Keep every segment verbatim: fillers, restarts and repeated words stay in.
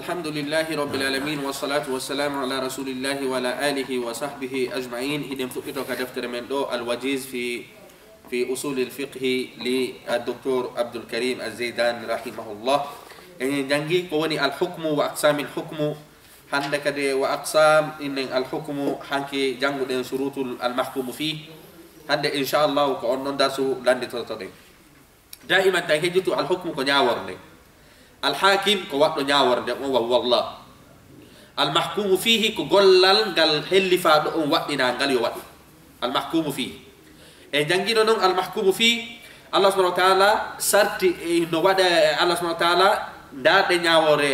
الحمد لله رب العالمين، والصلاة والسلام على رسول الله وعلى آله وصحبه أجمعين. Hiɗen fuɗɗito ka deftere men ɗo, Al-Wajiz fi, fi Usul al-Fiqhi li Doktor Abdul Karim Az-Zaydani rahimahullah. En janngi ko woni al-hukmu wa aqsamil hukmu. Hannde kadi wa aqsam innen al-hukmu, hanki jannguɗen surutul al-mahkumu fi. Hannde, inchallahu, ko on ɗon darsu lannditotoɗen. Daiman tawi hejjutu al-hukmu ko ñaaworde. Al-hakim ko waɗɗo ñaaworde, on wa-, wallah. Al-mahkumu fihi ko gollal ngal hellifaaɗo on waɗɗinaa ngal yo waɗu. Al-mahkumu fihi. E janngino noon al-mahkumu fihi, Allah subhanahu wa ta'ala sarti, e, no waɗa, e, Allah subhanahu wa ta'ala, ndaarɗe ñaawoore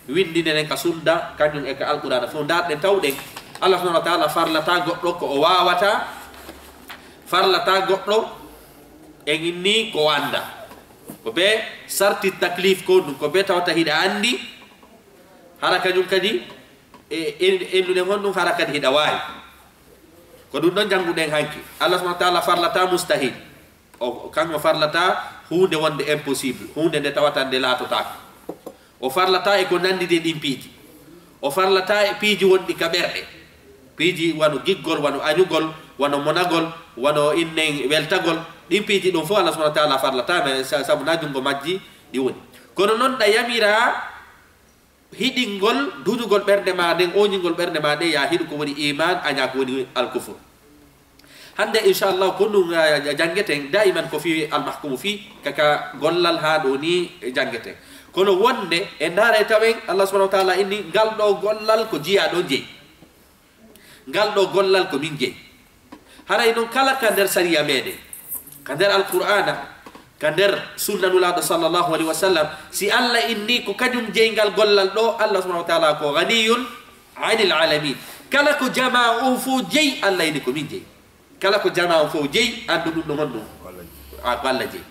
winndineren ka sunna, kañum e ka Alqur'aana fof. Ndaarɗen tawɗen, Allah subhanahu wa ta'ala farlata goɗɗo ko o waawata, farlata goɗɗo en inni ko o annda. Ko be sarti taklif ko ɗum, ko be tawata hiɗa anndi, hara kañum kadi, e, en, ennuɗen honɗum, hara kadi hiɗa waawi. Ko ɗum ɗon jannguɗen hanki. Allah subhanahu wa ta'ala farlata mustahil. O, o, kanko farlata huunde wonde impossible, huunde nde tawata nde laatotaako. O farlata e ko nanndi de ɗin piiji. O farlata e piiji wonɗi ka ɓerɗe. Piiji wano giggol, wano añugol, wano monagol, wano innen weltagol. Ɗin piiji ɗum fof Allah subhanahu wa ta'ala farlata, mais sa-, sabu na junngo majji ɗi woni. Kono noon ɗa yamira hiɗingol, duñugol ɓernde ma nden, oñingol ɓernde ma nden, ya hiɗu ko woni iman, aña ko woni alkufur. Hannde, inchallah, ko ɗum, ah, janngeten, daiman ko fi almahkumu fi, kaka gollal haa ɗo ni janngeten. Kono wonde, e ndaare tawen, Allah subhanahu wa ta'ala inni, ngal ɗo gollal ko jiya ɗo jeyi. Ngal ɗo gollal ko min jeyi. Haray noon kala ka nder sariya meɗen, ka nder Alqur'aana, ka nder sunna Nulaaɗo sallallahu alaihi wasallam, si Allah inni ko kañum jeyi ngal gollal ɗo, Allah subhanahu wa ta'ala ko ghaniyun anil alamin. Kala ko jamaa on fof jeyi, Allah inni ko min jeyi. Kala ko jamaa on fof jeyi, anndu ɗum no honɗum. A ko Allah jeyi.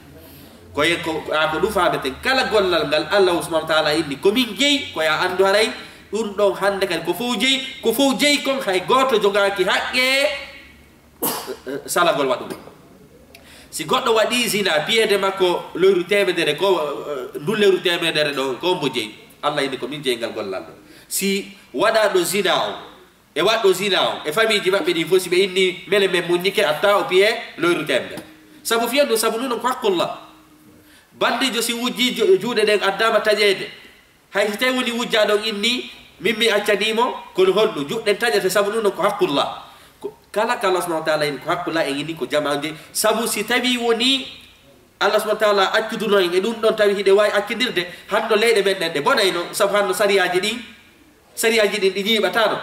Ko e ko, a ko ɗum faameten. Kala gollal ngal Allah subhanahu wa ta'ala inni ko min jeyi, ko ya anndu haray ɗum ɗon hannde kadi ko fof jeyi, ko fof jeyi kon hay gooto jogaaki haqqe, eh, eh, salagol waɗugol. Si goɗɗo waɗi zina, piyeede makko loyru teemedere, ko, eh, ndulleeru teemedere ɗo, ko mbo jeyi. Allah inni ko min jeyi ngal gollal ɗo. Si waɗaaɗo zina on, e waɗɗo zina on, e famiiji maɓɓe ɗin fof, si ɓe inni mele men muññike, atta o piye loyru teemedere. Sabu fiyen ɗum, sabu ɗum ɗon ko haqqullah. Bandiijo si wujji ju-, juuɗe ɗen addaama taƴeede, hay si tawi woni wujjaaɗo on inni, min mi accanii mo, kono honɗum? Juuɗe ɗen taƴete, sabu ɗum ɗon ko haqqullah. Ko kala ka Allah subhanahu wa ta'ala inni ko haqqullah, en inni ko jamaa on jeyi. Sabu si tawi woni Allah subhanahu wa ta'ala accuduno en e ɗum ɗon, tawi hiɗe waawi accudirde, hanno leyɗe men ɗen ɗe bonayno, sabu hanno sariyaaji ɗin, sariyaaji ɗin ɗi ñiiɓataano.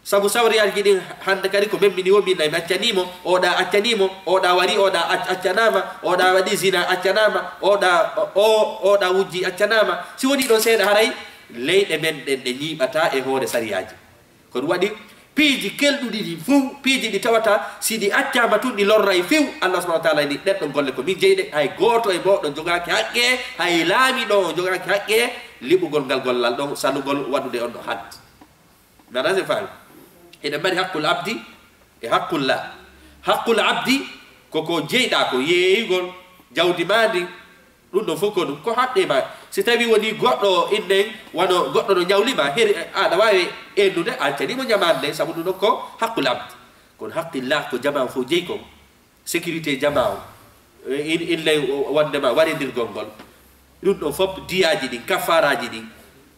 Sabu sariyaaji ɗin hannde kadi ko memmini wo, min mi accanii mo, oɗa accanii mo, oɗa wari, oɗa ac-, accanaama, oɗa waɗi zina accanaama, oɗa, o, oɗa wujji accanaama. Si woni ɗon seeɗa, haray leyɗe men ɗen ɗe ñiiɓata e hoore sariyaaji. Ko ɗum waɗi piiji kelɗuɗi ɗin fof, piiji ɗi tawata si ɗi accaama tun ɗi lorray few, Allah subhanahu wa ta'ala ni ɗen ɗon golle ko min jeyi ɗe, hay gooto e mooɗon jogaaki haqqe, hay laamiɗo on jogaaki haqqe liɓugol ngal gollal ɗon, salugol waɗude on ɗo had. Nana se faami? Eɗen mari haqqul abdi e haqqul la. Haqqul abdi ko ko jeyɗaa ko yeeyugol jawdi maa ndin, ɗum ɗon fof ko ɗum, ko haqqe ma. Si tawi woni goɗɗo innen, wano goɗɗo no ñawli ma, heri aɗa waawi ennude, a accani mo ñamaande nden, sabu ɗum ɗon ko haqqul abdi. Kono haqqillah ko jamaa fof jeyi kon. Sécurité jamaa o, in, in ley wonde ma warindirgol ngol. Ɗum ɗon fof diyaaji ɗin, kafaaraaji ɗin,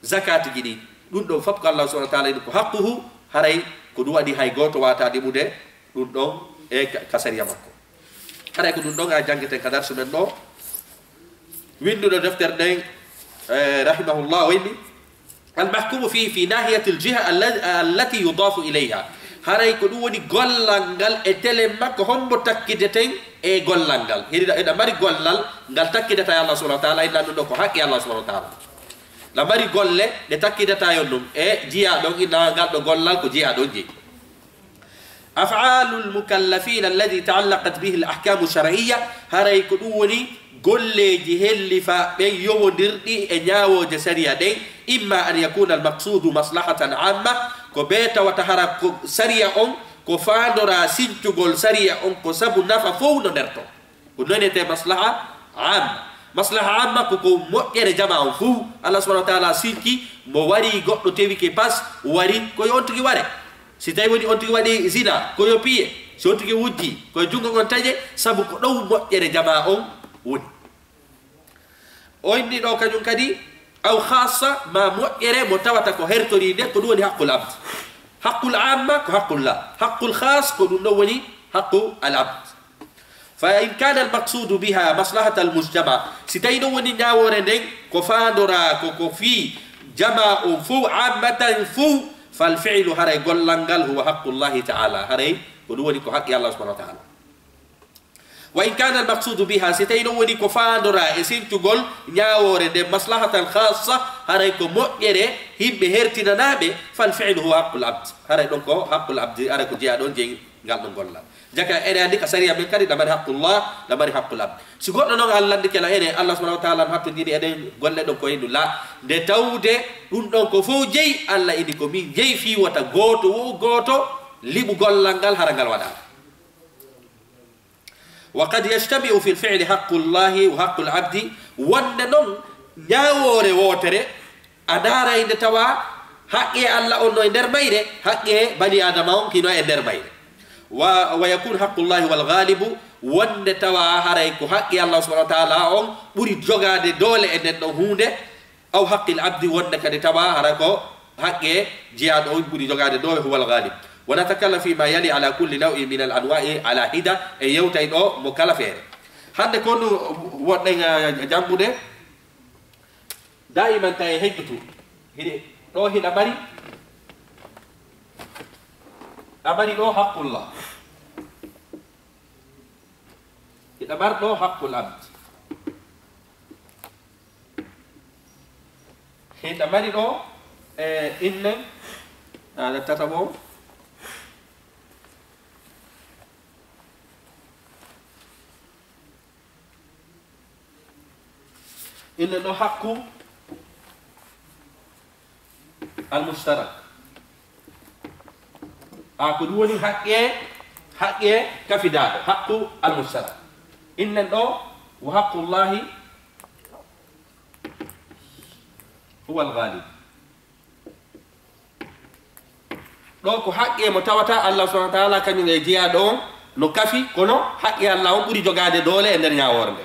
zakaatiji ɗin, ɗum ɗon fof ko Allah subhanahu wa ta'ala ini ko haqquhu, haray ko ɗum waɗi hay gooto waata liɓude ɗum ɗon e ka, ka sariya makko. Haray ko ɗum ɗon a janngeten ka darsu men ɗo. Winnduɗo deftere nden, eh, rahimahullah, o inni, "Al mahkumu fi, fi nahiyatil jiha alla-, allati yudafu ilayha." Haray ko ɗum woni gollal ngal e telen makko, hombo takkideten e gollal ngal. Hiɗa, hiɗa mari gollal ngal takkidata e Allah subhanahu wa ta'ala, inna ɗum ɗo ko haqqi Allah subhanahu wa ta'ala. Ɗa mari golle ɗe takkidata yon ɗum e jiya ɗon, inna ngal ɗo gollal ko jiya ɗon jeyi. Af'alul mukallafin alladhi ta'allaqat bihi al-ahkamu shar'iyya, haray ko ɗum woni golleeji hellifa ɓen yowondirɗi e ñaawooje sariya ɗen, imma an yakuna al-maqsudu maslahatan amma, ko bee tawata hara ko sariya on ko faandora sincugol sariya on ko sabu nafa fow no nder ton. Ko nonete maslaha am. Maslaha amma ko, ko moƴƴere jama on fuu. Allah subhanahu wa ta'ala sinki mo wari goɗɗo tewike pas, wari ko yo on tigi ware. Si tawi woni on tigi waɗi zina, ko yo piye. Si on tigi wujji, ko yo junngo ngon taƴe, sabu ko ɗow moƴƴere jama on woni. O inni ɗo kañum kadi, aw khassa, ma moƴƴere mo tawata ko hertori nde, ko ɗum woni haqqul abd. Haqqul amma ko haqqullah. Haqqul khass ko ɗum ɗon woni haqqu al abd. Fa in kana al maqsudu biha maslahatal mujtama, si tawi ɗum woni ñaawoore nden, ko faandoraa ko, ko fii jama on fow, ammatan fow, fal fi'lu, haray gollal ngal, huwa haqqullahi ta'ala, haray ko ɗum woni ko haqqi Allah subhanahu wa ta'ala. Wa in kana al maqsudu biha, si tawi ɗum woni ko faandoraa e sintugol ñaawoore nden, maslahatal khassa, haray ko moƴƴere yimɓe hertinanaaɓe, fal fi'lu huwa haqqul abd, haray ɗon ko haqqul abdi, haray ko jeyaa ɗon jeyi ngal ɗon gollal. Jaka eɗen anndi ka sariya men kadi, ɗa mari haqqullah, ɗa mari haqqul abd. Si goɗɗo noon Allah anndi kela ene, Allah subhanahu wa ta'ala no hattondini eɗen golle ɗon ko hendu la. Nde tawde ɗum ɗon ko fof jeyi, Allah ini ko min jeyi fii wota gooto wo gooto liɓu gollal ngal hara ngal waɗaama. Wa qad yajtami'u fil fi'li haqqullahi wa haqqul abdi, wonde noon ñaawoore wootere, a ndaaray nde tawa haqqe Allah on no e nder mayre, haqqe bani Adama on hino e nder mayre. Wa, wa yakun haqqullahi wal ghalibu, wonde tawa haray ko haqqe Allah subhanahu wa ta'ala on ɓuri jogaade doole e nden ɗon huunde, aw haqqil abdi, wonde kadi tawa hara ko haqqe jiyaaɗo on ɓuri jogaade doole, huwal ghalib. Wa natakallam fi ma yali ala kulli naw'in min al anwa'i ala hida, e yewtay ɗo mo kala feere. Hannde ko ɗum wonɗen, eh, janngude. Daiman tawi hejjutu. Hiɗi, ɗo hiɗa mari, a mari ɗo haqqullah. Hiɗa mari ɗo haqqul abd. Hiɗa mari ɗo, e, innen, a, tataɓo. Inde ɗo haqqu al-mushtarak. A, ko ɗum woni haqqe, haqqe kafidaaɗo, haqqu al-mushtarak. Innen ɗo, wa haqqullahi huwa al-ghalib. Ɗo ko haqqe mo tawata Allah subhanahu wa ta'ala kañum e jeyaaɗo on no kafi, kono haqqe Allah on ɓuri jogaade doole e nder ñaawoore nde.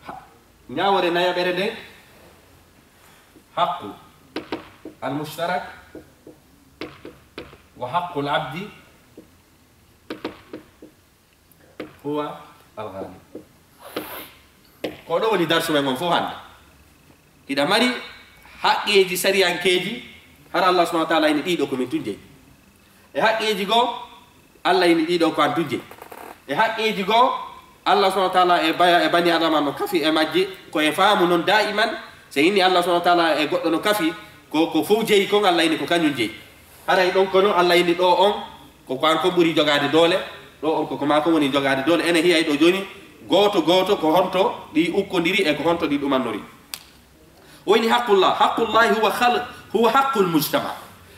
Ha-, ñaawoore nayaɓere nde, haqqu al-mushtarak wa haqqul abdi huwa al-ghalib. Ko ɗo woni darsu men on fof hannde. Hiɗa mari haqqeeji sariyankeeji, hara Allah subhanahu wa ta'ala ini ɗiɗo ko min tun jeyi. E haqqeeji goo, Allah ini ɗiɗo ko an tun jeyi. E haqqeeji goo, Allah subhanahu wa ta'ala e baya-, e bani Adama no kafi e majji, ko e faamu non daiman, so inni Allah subhanahu wa ta'ala e goɗɗo no kafi, ko, ko fof jeyi kon Allah ini ko kañum jeyi. Haray ɗon kono Allah ini ɗo on, ko kanko ɓuri jogaade doole, ɗo on ko, ko maako woni jogaade doole. Ene hiyay ɗo jooni, gooto gooto ko honto ɗi ukkondiri e ko honto ɗi ɗumannori. O ini haqqullah, haqqullahi huwa khal-, huwa haqqul mujtama.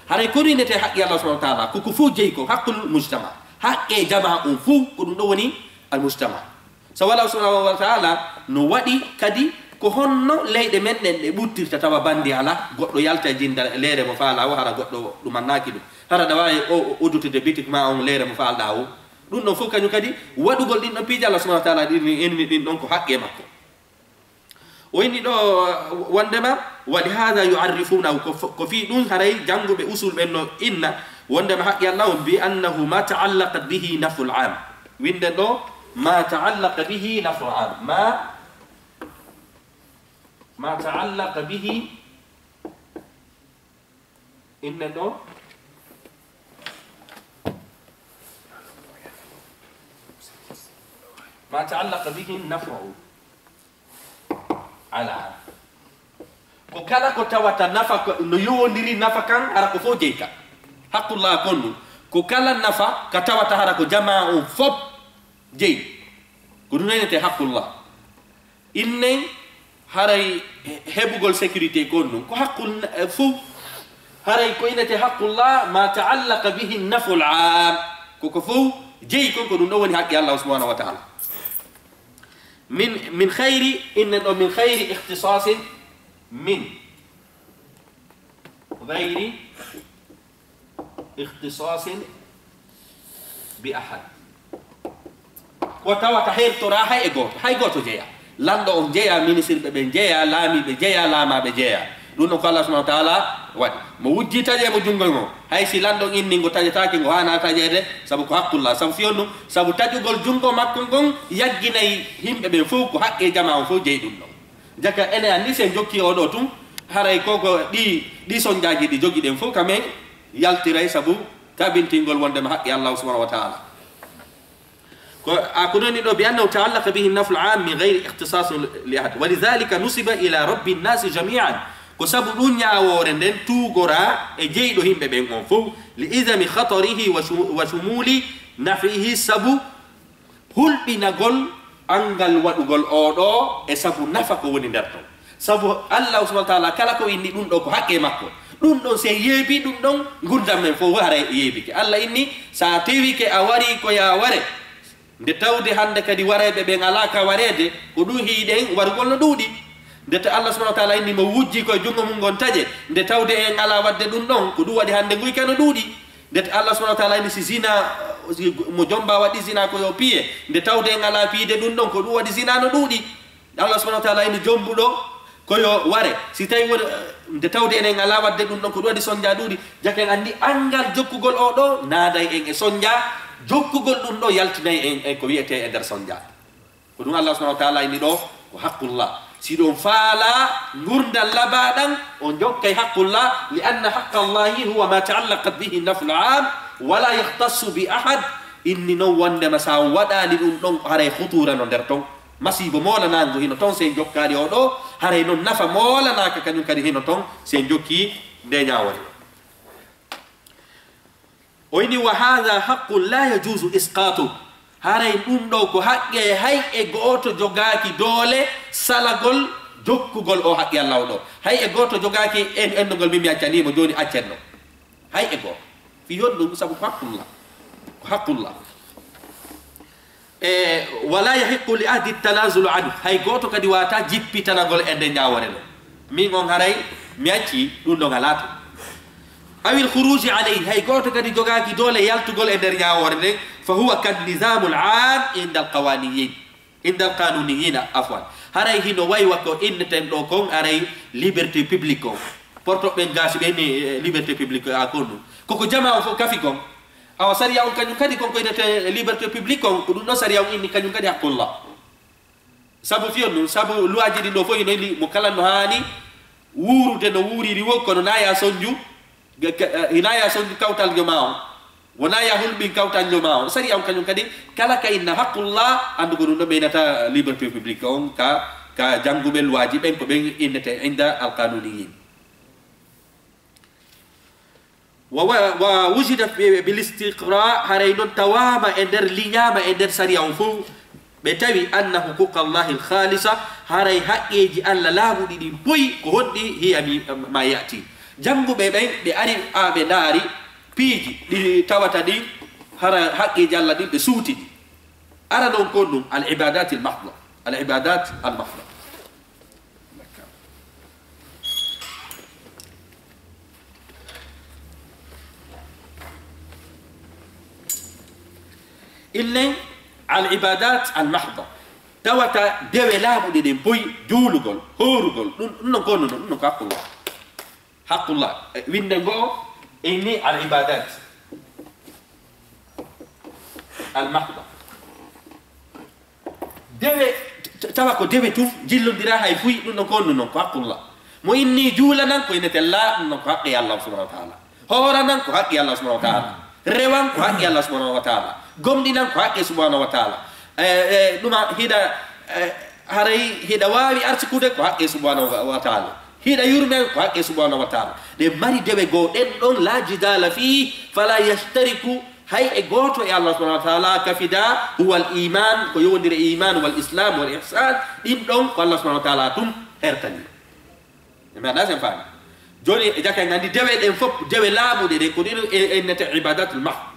Haray ko ɗum innete haqqi Allah subhanahu wa ta'ala, ko, ko fof jeyi ko haqqul mujtama. Haqqe jama on fof ko ɗum ɗo woni al mujtama. So wala subhanahu wa ta'ala no waɗi kadi ko honno leyɗe men ɗen ɗe ɓuttirta tawa bandi ala, goɗɗo yalta e jinda leere mo faala o, hara goɗɗo ɗumannaaki ɗum. Hara ɗa waawi o, o uddutude bitik ma on leere mo faalɗaa o. Ɗum ɗon fof kañum kadi waɗugol ɗin ɗon piiji Allah subhanahu wa ta'ala ɗin, en ɗin ɗon ko haqqe makko. O inni ɗo wondema, wa li hadha yu'arrifunahu, ko fo-, ko fii ɗum haray jannguɓe usul ɓen no inna wondema haqqi Allah on bi annahu ma ta'allaqa bihi naf'ul am. Winden ɗo, ma ta'allaqa bihi naf'ul am. Ma, ma ta'allaqa bihi, innen ɗo, ma ta'allaqa bihi naf'u ala. Ko kala ko tawata nafa ko no yowondiri nafa kan, hara ko fof jeyi ka. Haqqullah kon ɗum. Ko kala nafa ka tawata hara ko jamaa on fof jeyi. Ko ɗum nenete haqqullah. Innen haray he-, heɓugol sécurité kon ɗum. Ko haqqul na-, eh, fof. Haray ko inete haqqullah ma ta'allaqa bihi naf'ul am. Ko ko fof jeyi kon ko ɗum ɗo woni haqqi Allah subhanahu wa ta'ala. Min, min khayri, innen ɗo min khayri ikhtisasin, min ghayri ikhtisasin bi ahad. Ko tawata hertora hay e gooto, hay gooto jeya. Lanɗo on jeya, ministirɓe ɓen jeya, laamiiɓe jeya, laamaaɓe jeya. Ɗum ɗon ko Allah subhanahu wa taala waɗi. Mo wujji taƴe mo junngo ngo. Hay si lanɗo on inni ngo taƴetaake, ngo haana taƴeede, sabu ko haqqullah. Sabu fiyon ɗum, sabu taƴugol junngo makko ngon yagginay yimɓe ɓen fof, ko haqqe jamaa on fof jeyi ɗum ɗon. Jaka ene anndi si en jokki oo ɗoo tun, haray ko, ko ɗi, ɗi sonjaaji ɗi jogiɗen fof, kamen yaltiray sabu tabintingol wondema haqqe Allah subhanahu wa taala. Ko, a, ko noni ɗo, bi annahu ta'allaqa bihi naf'ul 'am min ghayri ikhtisasin li ahad. Wa lidhalika nusiba ila rabbi nnasi jami'an. Ko sabu ɗum ñaawoore nden tuugora e jeyɗo yimɓe ɓen on fof, li izami khatarihi wa shu-, wa shumuli naf'ihi, sabu hulɓinagol anngal waɗugol oo ɗoo e sabu nafa ko woni nder ton. Sabu Allah subhanahu wa taala kala ko inni ɗum ɗo ko haqqe makko. Ɗum ɗon si en yeebi ɗum ɗon, ngurdam men fof haray yeebike. Allah inni, sa tewike a wari ko ya ware, nde tawde hannde kadi warayɓe ɓen alaa ka wareede, ko ɗum hiiɗen warugol no ɗuuɗi. Nde ta Allah subhanahu wa taala inni mo wujji koye junngo mum ngon taƴe, nde tawde en alaa waɗde ɗum ɗon, ko ɗum waɗi hannde nguyka no ɗuuɗi. Nde ta Allah subhanahu wa taala inni si zina, si mo jomba waɗi zina ko yo piye, nde tawde en alaa piyde ɗum ɗon, ko ɗum waɗi zina no ɗuuɗi. Allah subhanahu wa taala inni jombuɗo ko yo ware. Si tawi woni, eh, nde tawde enen alaa waɗde ɗum ɗon, ko ɗum waɗi sonja ɗuuɗi, jaka en anndi anngal jokkugol oo ɗoo, naaday en e sonja, jokkugol ɗum ɗoo yaltinay en e ko wiyetee e nder sonja. Ko ɗum Allah subhanahu wa taala inni ɗo, ko haqqullah. Si ɗon faala ngurdal labaɗan, on jokkay haqqullah, li anna haqqallahi huwa ma ta'allaqat bihi naf'ul am, wala yakhtassu bi ahad. Inni non wondema sa on waɗali ɗum ɗon, haray khutura no nder ton. Masiibo moolanango hino ton, si en jokkaali oo ɗoo, haray non nafa moolanaka kañum kadi hino ton, si en jokki nde ñaawore. O inni, "Wa hadha haqqun la yajuzu isqatu." Haray ɗum ɗo ko haqqe, hay e gooto jogaaki doole salagol jokkugol o haqqe Allah o ɗo. Hay e gooto jogaaki en, enndugol min mi accanii mo jooni, accen no. Hay e gooto. Fi honɗum? Sabu ko haqqullah. Ko haqqullah. E, "Wala yahiqqu li ahdi tanazulu anhu." Hay gooto kadi waata jippitanagol e nde ñaawore ɗo. Min on haray mi acci ɗum ɗon alaa to. "Awil khuruji alayhi." Hay gooto kadi jogaaki doole yaltugol e nder ñaawore nden. "Fa huwa kan nizamul am inda al qawaniyin." Inda al qanuniyin, afwan. Haray hino way wa ko inneten ɗo kon, haray liberté publique on. Porto ɓen gaasi ɓe ni, eh, liberté publique a kon ɗum. Koko jamaa on fof kafi kon. Awa sariya on kañum kadi kon ko innete liberté publique on, ko ɗum ɗon sariya on inni kañum kadi haqqullah. Sabu fiyon ɗum, sabu luwaaji ɗin ɗo fof ino inni mo kala no haani wuurude no wuuriri wo, kono na ya sonju, ga-, ga-, eh, ina ya sonju kawtal jomaa on. Wona ya hulɓin kawtal jomaa on. Sariya on kañum kadi, kala ka inna haqqullah, anndu ko ɗum ɗo ɓeynata liberté publique on, ka, ka jannguɓe luwaaji ɓen, ko ɓen innete inda al qanuniyin. Wa, wa, wa wujida bi, bil istiqra, haray noon tawaama e nder, liñaama e nder sariya on fof, ɓe tawi anna huquqa Allahi al khalisa, haray haqqeeji Allah laaɓuɗi ɗin poyi, ko honɗi? Hiya mi, ma ya'ti. Jannguɓe ɓen, ɓe ari, a, ɓe ndaari piiji ɗi tawata ɗin, hara haqqeeji Allah ɗin ɓe suuti ɗi. Ara noon kon ɗum, al ibadat al mahda. Al ibadat al mahda. Innen al ibadat al mahda, tawata dewe laaɓuɗe ɗen poyi, juulugol, hoorugol, ɗum, ɗum non ko honno, ɗum non ko haqqullah. Haqqullah. E, winnde ngo inni al ibadat al mahda. Dewe, t-, tawa ko dewe tun, jillondira hay fuy, ɗum ɗon ko honɗum non, ko haqqullah. Mo inni juula nan, ko innete la, ɗum ɗon ko haqqe Allah subhanahu wa ta'ala. Hoora nan, ko haqqe Allah subhanahu wa ta'ala. Rewan, ko haqqe Allah subhanahu wa ta'ala. Gomɗinan, ko haqqe subhanahu wa ta'ala. E, e, ɗuma hiɗa, e, haray hiɗa waawi arsikude, ko haqqe subhanahu wa, wa ta'ala. Hiɗa yurmen, ko haqqe subhanahu wa ta'ala. Ɗe mari dewe goo ɗen ɗon, la jidala fii, fala yashtariku, hay e gooto e Allah subhanahu wa ta'ala kafida, huwa al iman, ko yowondire iman, wal islam, wal ihsan, ɗin ɗon ko Allah subhanahu wa ta'ala tun hertani. E mi haɗa sen faami. Jooni, e jaka en anndi dewe ɗen fof, dewe laaɓuɗe ɗen, ko ɗin e, e innete ibadatul mahd.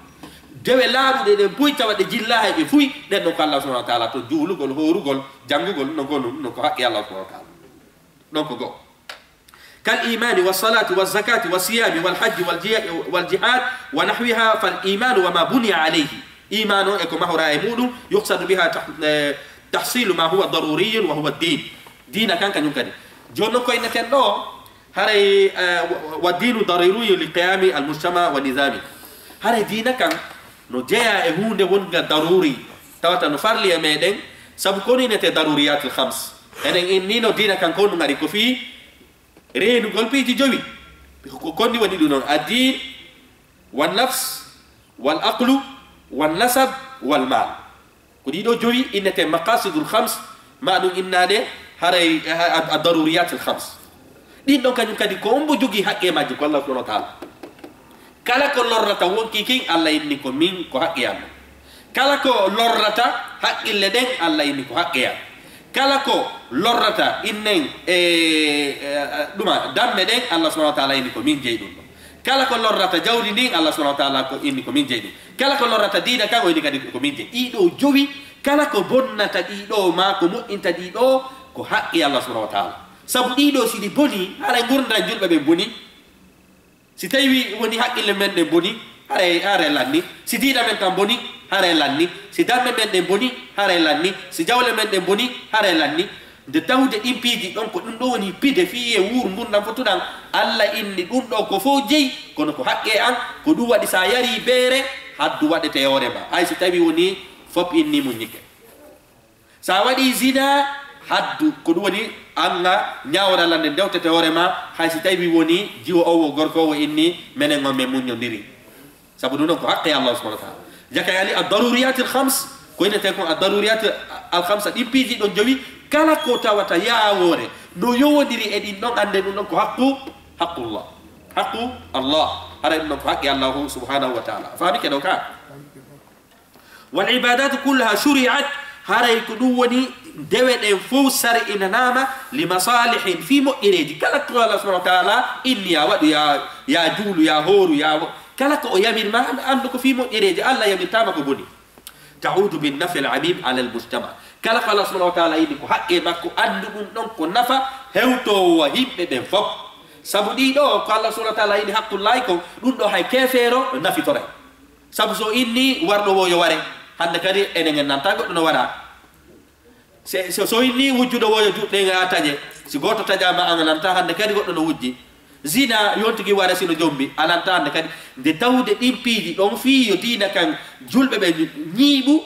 Dewe laaɓuɗe ɗen puy tawa ɗe jillaa e ɓe fuy, ɗen ɗon ko Allah subhanahu wa ta'ala, to juulugol, hoorugol, janngugol, ɗum ɗon ko, ɗum ɗon ko haqqi Allah subhanahu wa ta'ala. Ɗon ko go'o. كالإيمان والصلاة والزكاة والصيام والحج والجي-، والجهاد ونحوها، فالإيمان وما بني عليه. Iimaan on e ko mahoraa e muuɗum, يقصد بها تح-، eh, تحصيل ما هو ضروري وهو الدين. Diina kan kañum kadi. Jooni non ko inneten ɗoo, haray, eh, wa-, wa-, والدين ضروري لقيام المجتمع ونظامه. Haray diina kan no jeyaa e huunde wonga daruuri, tawata no farli e meɗen, sabu ko innetee daruriyatul khams. Eɗen inni no diina kan ko ɗum ari ko fii reenugol piiji jowi. Ko, ko konni woni ɗum ɗon, ad-din, wan nafs, wal aqlu, wan nasab, wal mal. Ko ɗiɗo jowi innetee maqasidul khams, ma ɗum innaade haray, a, a, ad-daruriyatil khams. Ɗin ɗon kañum kadi ko hombo jogii haqqe majji? Ko Allah subhanahu wa ta'ala. Kala ko lorrata wonkii kin, Allah inni ko min, ko haqqe am. Kala ko lorrata haqqille ɗen, Allah inni ko haqqe am. Kala ko lorrata innen e, e, ɗuma, damme ɗen, Allah subhanahu wa ta'ala inni ko min jeyi ɗum ɗon. Kala ko lorrata jawdi ndin, Allah subhanahu wa ta'ala ko inni ko min jeyi ɗum. Kala ko lorrata diina kan, o inni kadi ko min jeyi. Ɗiɗo jowi, kala ko bonnata ɗiɗo ma ko moƴƴinta ɗiɗo, ko haqqi Allah subhanahu wa ta'ala. Sabu ɗiɗo si ɗi boni, haray ngurndan julɓe ɓen boni. Si tawi woni haqqille men ɗen boni, haray, haray lanni. Si diina men kan boni, haray lanni. Si damme men ɗen boni, haray lanni. Si jawle men ɗen boni, haray lanni. Nde tawde ɗin piiji ɗon ko ɗum ɗo woni pide fii e wuur ngurndan fotuɗan, Allah inni ɗum ɗo ko fow jeyi, kono ko haqqe an, ko ɗum waɗi sa yari beere, haddu waɗete e hoore ma. Hay si tawi woni fop inni muññike. Sa waɗi zina, haddu, ko ɗum woni an a ñaawora lande ndewtete hoore ma, hay si tawi woni jiwo o wo gorko o inni menen on men muññondiri. Sabu ɗum ɗon ko haqqe Allah subhanahu wa ta'ala. Jaka yani ad-daruriyatil khams, ko innetee kon ad-daruriyatil al khamsa, ɗin piiji ɗon jowi, kala ko tawata yaawoore no yowondiri e ɗin ɗon, annde ɗum ɗon ko haqqu, haqqullah. Haqqu Allah. Haray ɗum ɗon ko haqqi Allah subhanahu wa ta'ala. A faami ke ɗon ka? Wal ibadatu kulluha shuri'at, haray ko ɗum woni dewe ɗen fow sar'inanaama li masalihin, fii moƴƴereeji. Kala ko Allah subhanahu wa ta'ala inni ya waɗu, ya, ya juulu, ya hooru, ya wo-, kala ko o yamir ma, an-, anndu ko fii moƴƴereeji. Allah yamirtaama ko boni. Ta'udu bin naf'il amim ala al mujtama. Kala ko Allah subhanahu wa ta'ala inni ko haqqe makko, anndu ɗum ɗon ko nafa hewtoowo yimɓe ɓen fow. Sabu ɗiɗo ko Allah subhanahu wa ta'ala inni haqqullahi kon, ɗum ɗo hay keefeero nafitoray. Sabu so inni warɗo wo yo ware, hannde kadi enen en nanta goɗɗo no waɗa. Se, so, so inni wujjuɗo wo yo juɗɗe a taƴe, si gooto taƴaama an a nanta hannde kadi goɗɗo no wujji. Zina yontigi ware sino jombi, a nanta hannde kadi. Nde tawde ɗin piiji ɗon fii yo diina kan julɓe ɓe ñiiɓu,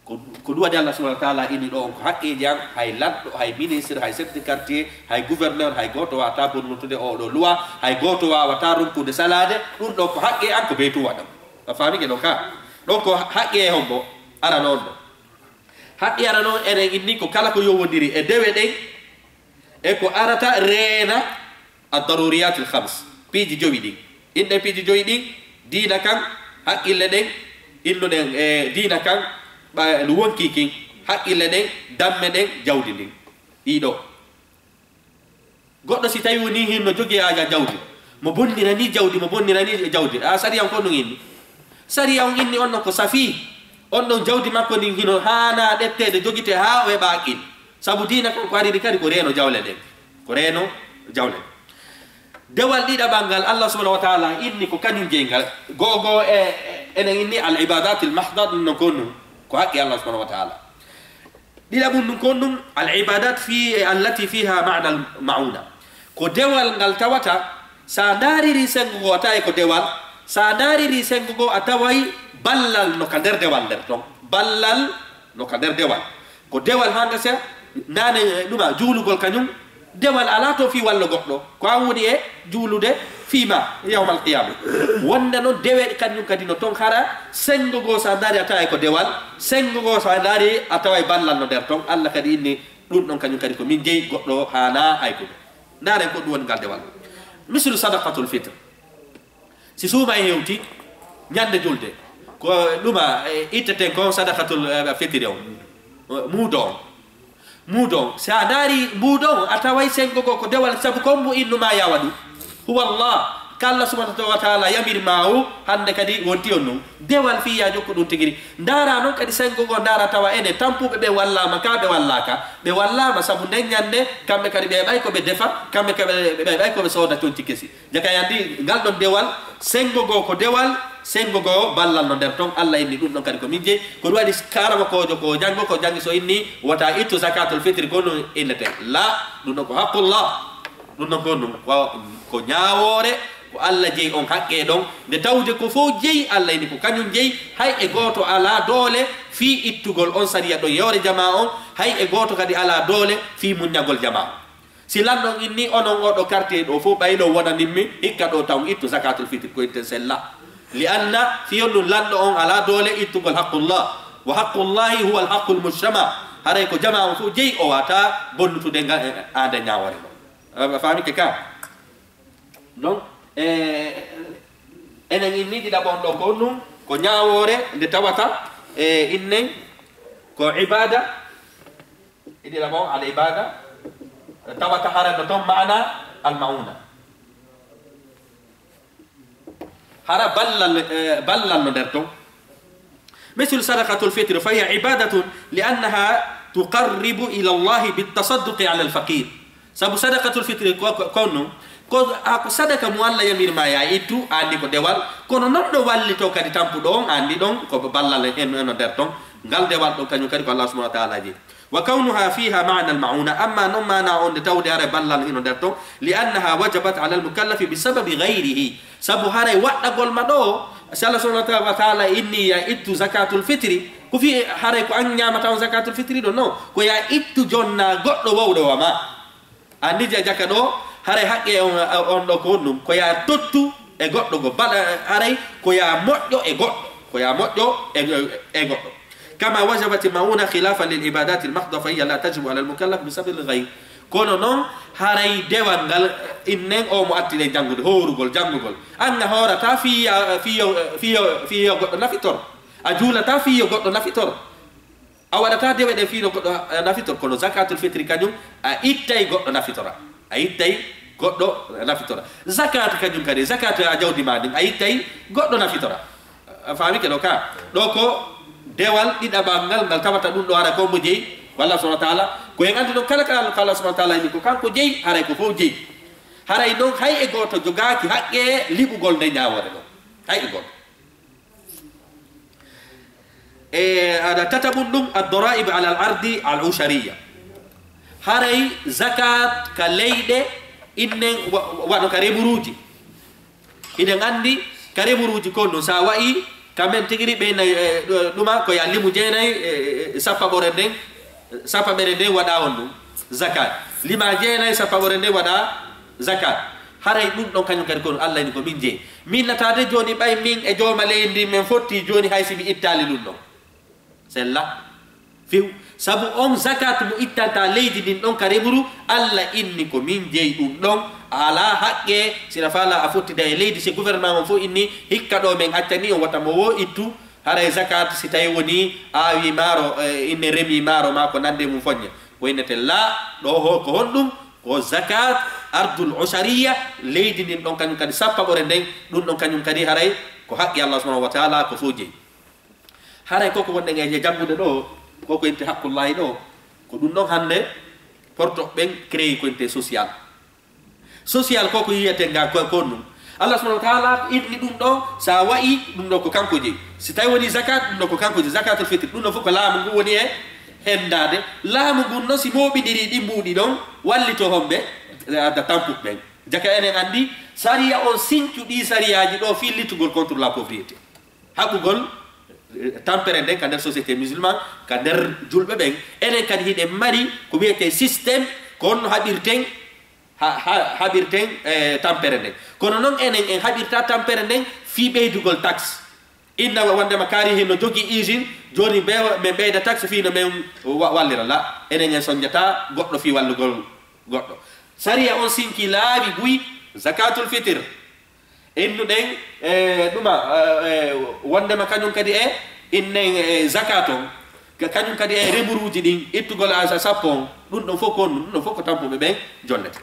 ko, ko ɗum waɗi Allah subhanahu wa ta'ala inni ɗo on ko haqqeeji an, hay lanɗo, hay ministre, hay chef de quartier, hay gouverneur, hay gooto waata bonnutude oo ɗo loi, hay gooto waawata ronkude salaade, ɗum ɗo ko haqqe an ko beytu waɗa. A faami ke ɗon ka? Ɗon ko haqqe e hombo? Arano on ɗo. Haqqe arano on enen inni ko kala ko yowondiri e dewe ɗen, e ko arata reena ad-daruriyatil khams, piiji jowi ɗin. Inɗe piiji jowi ɗin, diina kan, haqqille ɗen, innuɗen e diina kan, ɓa-, no wonkii kin, haqqille ɗen, damme ɗen, jawdi ndin. Ɗiɗo. Goɗɗo si tawi woni hin no jogii aja jawdi, mo bonnirani jawdi, mo bonnirani jawdi. A sariya on ko ɗum inni? Sariya on inni on ɗon ko safii. On ɗon jawdi makko ndin hino haana ɗetteede, jogitee haa o heɓa haqqil. Sabu diina kon ko ariri kadi ko reeno jawle ɗen. Ko reeno jawle. Dewal ɗiɗaɓal ngal Allah subhanahu wa ta'ala inni ko kañum jeyngal. Go'o go'o e, e, enen inni al ibadatil mahda, ɗum non ko ɗum. Ko haqqi Allah subhanahu wa ta'ala. Ɗiɗaɓum ɗum ko ɗum al ibadat fi, allati fiha ma'na al ma'una. Ko dewal ngal tawata, sa ndaariri senngo ngo a taway ko dewal, sa ndaariri senngo ngo a taway ballal no ka nder dewal nder ton. Ballal no ka nder dewal. Ko dewal haa ngasa, naane ɗuma juulugol kañum, dewal alaa to fii wallo goɗɗo. Ko an woni e juulude fii ma yawmal qiyama. Wonde noon dewe kañum kadi no ton hara, senngo ngo sa ndaari a taway ko dewal, senngo ngo sa ndaari a taway ballal no nder ton. Allah kadi inni ɗum ɗon kañum kadi ko min jeyi, goɗɗo haana ay ko. Ndaaren ko ɗum woni ngal dewal. Mislu sadaqatul fitr. Si suuma e hewti, ñande julde, ko ɗuma, e, itteten kon sadaqatul, e, fitri on. Muudo on. Muudo on. Si a ndaari muudo on, a taway senngo ngo ko dewal, sabu kon mo innuma yawa ɗum. Huwa Allah. Ko Allah subhanahu wa ta'ala yamiri ma o, hannde kadi wonti on ɗum. Dewal fii ya jokku ɗum tigiri. Ndaara noon kadi senngo ngo, ndaara tawa enen tampuɓe ɓe wallaama ka, ɓe wallaaka. Ɓe wallaama sabu nden ñannde, kamɓe kadi ɓe ɓay ko ɓe defa, kamɓe kadi ɓe ɓay ko ɓe sooda conci kesi. Jaka yandi, ngal ɗon dewal, senngo ngo ko dewal, senngo ngo ballal no nder ton. Allah inni ɗum ɗon kadi ko min jeyi. Ko ɗum waɗi karamokoojo ko janngo, ko janngi so inni, wota ittu zakatul fitri ko ɗum innete. La, ɗum ɗon ko haqqullah. Ɗum ɗon ko ɗum, ko, ko ñaawoore, ko Allah jeyi on haqqe ɗon. Nde tawde ko fof jeyi, Allah ini ko kañum jeyi, hay e gooto alaa doole fii ittugol on sariya ɗon yewre jamaa on, hay e gooto kadi alaa doole fii muññagol jamaa on. Si lanɗo on inni, onon oɗo quartier ɗo fof, ɓayno wonanimmi, hikka ɗo taw ittu zakatul fitri, ko enten sella. Li anna, fii on ɗum lanɗo on alaa doole ittugol haqqullah. Wa haqqullahi huwa al haqqul mujtama. Haray ko jamaa on fof jeyi, o wata bonnutude nga, e, aade ñaawoore ɗon. A, a faami ke ka? Donc, e, enen inni ɗiɗaɓon ɗo ko ɗum, ko ñaawoore nde tawata, e, innen ko ibada, e ɗiɗaɓon al ibada, tawata hara no ton maana al mauna. Hara ballal, e, ballal no nder ton. مثل صدقة الفطر فهي عبادة لأنها تقرب إلى الله بالتصدق على الفقير. Sabu sadaqatul fitri ko, ko, ko non, ko, a, ko sadaka mo Allah yamir ma ya ittu, a anndi ko dewal, kono non ɗo wallito kadi tampuɗo on, a anndi ɗon ko ballal en, en no nder ton. Ngal dewal ɗon kañum kadi ko Allah subhanahu wa ta'ala jeyi. وكونها فيها معنى المعونة، amma non maana on nde tawde haray ballal hino nder ton, لأنها وجبت على المكلف بسبب غيره. Sabu haray waɗɗagol ma ɗo, si Allah subhanahu wa ta'ala inni ya ittu zakatul fitri, ko fii haray ko an ñaamata on zakatul fitri ɗo? No, ko ya ittu jonna goɗɗo wowɗo wa ma. A nija jaka ɗo, haray haqqe on, on ɗo ko honɗum? Ko ya tottu e goɗɗo go, bala haray ko ya moƴƴo e goɗɗo, ko ya moƴƴo e, e goɗɗo. كما وجبت المعونة خلافا للعبادات المحضة فهي لا تجب على المكلف بسبب الغير. Kono non, haray dewal ngal, innen o mo attiɗen janngude, hoorugol, janngugol. An a hoorata fii, fii, fii, fii goɗɗo nafitor. A juulata fii goɗɗo nafitor. A waɗata dewe ɗen fii no goɗɗo, eh, nafitor, kono zakatul fitri kañum, a ittay goɗɗo nafitora. A ittay goɗɗo nafitora. Zakat kañum kadi, zakat a jawdi ma ndin, a ittay goɗɗo nafitora. A faami ke ɗo ka? Ɗo ko dewal ɗiɗaɓal ngal, ngal tawata ɗum ɗo hara ko mo jeyi, ko Allah subhanahu wa ta'ala. Ko en anndi ɗon kala, kala ko Allah subhanahu wa ta'ala inni ko kanko jeyi, haray ko fof jeyi. Haray non hay e gooto jogaaki haqqe liɓugol nde ñaawoore ɗon. Hay e gooto. E, aɗa tataɓun ɗum, ad-dara'ib ala al-ardi al-ushariya. Haray zakat ka leyɗe innen wa-, wa-, waɗo ka remuruuji. Hiɗen anndi ka remuruuji kon ɗum, sa wa'i ka men tigiri ɓe nayi, e, ɗuma ko ya limu jeenayi, e, e, sappaɓore nden, sappaɓere nden waɗa on ɗum zakat. Lima jeenayi, sappaɓore nden waɗa zakat. Haray ɗum ɗon kañum kadi kono Allah ni ko min jeyi. Min nataade jooni ɓay min e jooma leydi men fotti jooni hay si mi ittaali ɗum ɗon. Sella. Few. Sabu on zakat mo ittanta leydi ndin ɗon ka remuru, Allah inni ko min jeyi ɗum ɗon. A alaa haqqe, sina faala a fottida e leydi, si gouvernement on fof inni, hikka ɗo men accani on wata mo wo ittu, haray zakat si tawi woni aawi maaro, e, inne remi maaro ma ko nande mum foñña. Ko innete la, ɗo ho, ko honɗum? Ko zakat ardul ushariya, leydi ndin ɗon kañum kadi sappaɓore nden, ɗum ɗon kañum kadi haray ko haqqi Allah subhanahu wa ta'ala ko fof jeyi. Haray koko wonɗen e janngude ɗo, koko inte haqqullahi ɗo, ko ɗum ɗon hannde porto ɓen créé ko inte social. Social koko yiyete nga ko, ko ɗum. Allah subhanahu wa ta'ala inni ɗum ɗo, sa wa'i ɗum ɗo ko kanko jeyi. Si tawi woni zakat, ɗum ɗo ko kanko jeyi. Zakatul fitr, ɗum ɗo fof ko laamu ngu woni e hendaade. Laamu ngun noon si mooɓindiri ɗi mbuuɗi ɗon, wallito homɓe, adda tampuɓe ɓen. Jaka enen anndi, sariya on sincu ɗi sariyaaji ɗo fillitugol contre la pauvreté. Haɓugol, eh, tampere nden ka nder société musulman, ka nder julɓe ɓen. Enen kadi hiɗen mari ko wiyetee système, ko honno haɓirten, ha, ha, haɓirten, eh, tampere nden. Kono non enen en haɓirta tampere nden fii ɓeydugol taxe. Inna wa-, wondema kaari hino jogii usine, jooni mbe-, men ɓeyda taxe fii no men wa-, wallira. La, enen en sonjata goɗɗo fii wallugol goɗɗo. Sariya on sinki laabi buy, zakatul fitr. Innuɗen, e, ɗuma, e, e, wondema kañum kadi e innen, e, zakat on, ka-, kañum kadi e remuruuji ɗin, ittugol a sa-, sappo on, ɗum ɗon fof ko, ɗum ɗon fof ko tampuɓe ɓen jonnete.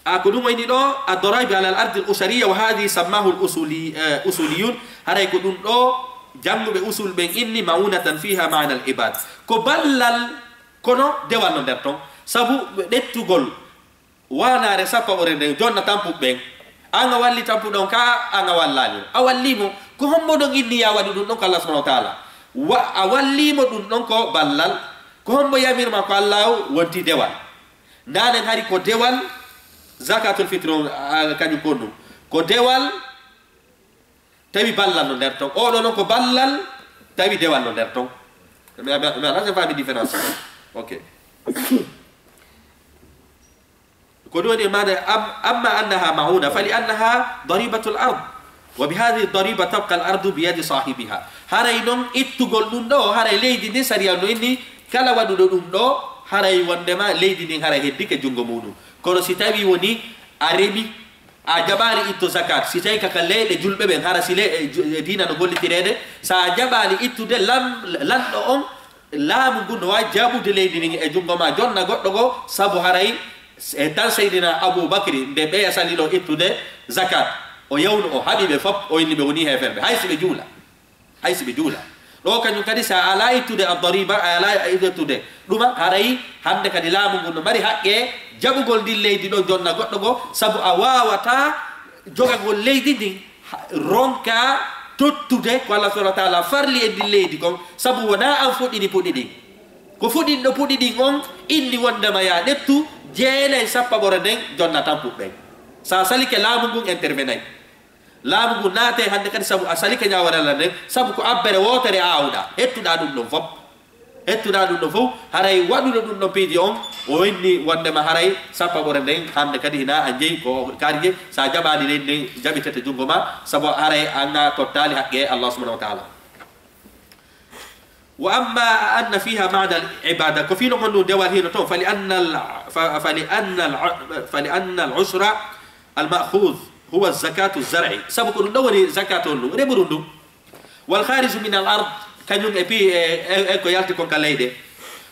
A ko ɗum woni ɗo, الضرائب على الأرض الأسرية، وهذه سماه الأصولي- eh, أصوليون. Haray ko ɗum ɗo jannguɓe usul ɓen inni مؤونة فيها معنى العبادة. Ko ballal, kono dewal no nder ton. Sabu ɓettugol waanaare sappaɓore nden jonna tampuɓe ɓen. An a walli tampuɗo on ka, an a wallaali mo. A wallii mo. Ko hombo ɗon inni ya waɗu ɗum ɗon ko Allah subhanahu wa ta'ala. Wa-, a wallii mo ɗum ɗon ko ballal. Ko hombo yamir ma ko Allah o wonti dewal. Ndanen hari ko dewal, zakatul fitri on, a, kañum ko ɗum. Ko dewal, tawi ballal no nder ton. Oɗo non ko ballal, tawi dewal no nder ton. Mais, mais, mais, là, c'est pas une différence. Ok. Ko ɗum woni maana, am-, أما أنها مؤونة فلأنها ضريبة الأرض، وبهذه الضريبة تبقى الأرض بيد صاحبها. Haray non ittugol ɗum ɗo, haray leydi ndin sariya no inni, kala waɗuɗo ɗum ɗo, haray wondema leydi ndin haray heddike junngo muɗum. Kono si tawi woni a remi, a jaɓaali itto zakat, si tawi kaka leyɗe julɓe ɓen, hara si le-, e ju-, e diina no gollitireede, sa jaɓaali ittude, lam-, lanɗo on, laamu ngun no waawi jaɓude leydi ndin e junngo ma, jonna goɗɗo goo, sabu haray e tan Seydina Abu Bakri, nde ɓeya salino ittude zakat, o yawno, o haɓi ɓe fop, o inni ɓe woni heeferɓe, hay si ɓe juula, hay si ɓe juula. Ɗo kañum kadi, si a alaa ittude ad-dariba, a alaa ittude ɗuma, haray hannde kadi laamu ngun no mari haqqe jaɓugol ndin leydi ɗo, jonna goɗɗo goo, sabu a waawataa jogagol leydi ndin, ha-, ronka tottude ko Allah subhanahu wa ta'ala farli e ndin leydi kon, sabu wonaa an fuɗɗini puɗi ɗin. Ko fuɗɗinɗo puɗi ɗin on inni wondema ya ƴettu jeenay sappaɓore nden jonna tampuɓe ɓen. Sa salike, laamu ngun intervenay. Laamu ngun naate hannde kadi, sabu a salike ñaawoore Allah nden, sabu ko abbere wootere aawuɗaa, hettuɗaa ɗum ɗon fop. Hettuɗaa ɗum ɗon fof, haray waɗuɗo ɗum ɗon piiji on, o inni wondema haray sappaɓore nden hannde kadi hina a jeyi ko kaari je, sa jaɓaali leydi ndin jaɓitete junngo ma, sabu haray an a tottaali haqqe Allah subhanahu wa ta'ala. وأما أن فيها معنى العبادة، ko fii no honɗum dewal hino ton, فلأن ال-، ف-، فلأن ال-، فلأن العشر المأخوذ هو زكاة الزرع. Sabu ko ɗum ɗon woni zakat on ɗum, remuru ndun. والخارج من الأرض، kañum e pi-, e, e, e ko yalti kon ka leyɗe.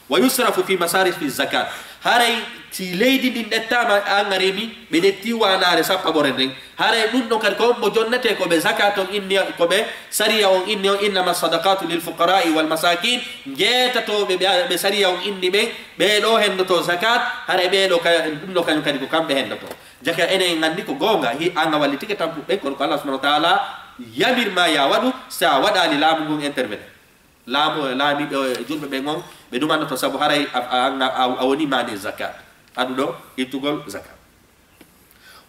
ويصرف في مصارف الزكاة. Haray si leydi ndin ƴettaama, an a remi, ɓe ƴetti waanaare sappaɓore nden. Haray ɗum ɗon kadi ko on mo jonnete ko ɓe zakat on inni, ko ɓe sariya on inni on, إنما الصدقات للفقراء والمساكين, jeetatooɓe ɓe, ɓe sariya on inni ɓen, ɓee ɗoo hendoto zakat, haray ɓee ɗoo ka-, ɗum ɗoo kañum kadi ko kamɓe hendoto. Jaka enen en anndi ko goonga, hi-, an a wallitike tampuɓe ɓen, kono ko Allah subhanahu wa ta'ala yamir ma ya waɗu, sa waɗaali laamu ngun intervenir. Laamu, laamiiɓe, eh, julɓe ɓen on, ɓe ɗumannoto sabu haray a, a, a, a, a woni mani zakat. Aduɗo ittugol zakat.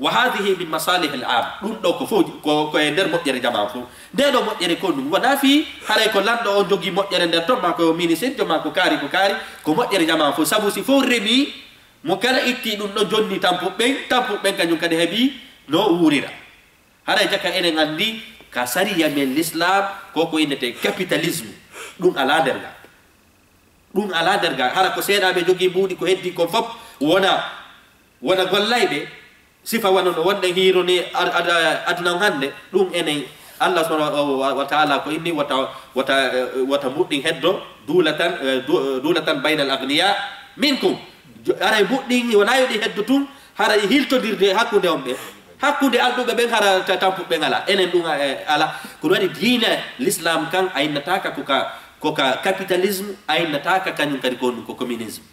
وهذه من مصالح العام. Ɗum ɗo ko fof, ko, ko e nder moƴƴere jamaa fof. Nde ɗo moƴƴere ko ɗum wonaa fii haray ko lanɗo on jogii moƴƴere nder ton, maa ko ministirjo, maa ko kaari, ko kaari, ko moƴƴere jamaa fof. Sabu si fof remii, mo kala itti ɗum ɗo jonni tampuɓe ɓen, tampuɓe ɓen kañum kadi heɓi no wuurira. Haray jaka enen anndi ka sariya men l'islam, ko ko innete capitalisme. Ɗum alaa nder ga. Ɗum alaa nder ga. Hara ko seeɗaaɓe jogii mbuuɗi, ko heddii kon fof wona, wona gollayɓe. Sifa wano no wonɗen hiironi ad-, ad-, aduna on hannde. Ɗum enen, Allah subhanahu wa, wa, wa ta'ala ko inni wota, wota, eh, wota mbuɗɗin heddo دولة, eh, du-, دولة بين الأغنياء منكم. Jo-, haray mbuɗɗin wonaa yo ɗi heddo tun, hara e hiltondirde hakkunde on ɓe. Hakkunde alɗuɓe ɓen hara ta-, tampuɓe ɓen alaa. Enen ɗum, eh, alaa. Ko ɗum waɗi diina l'islam kan a innataaka ko ka, ko ka capitalisme, a innataaka kañum kadi ko ɗum ko communisme.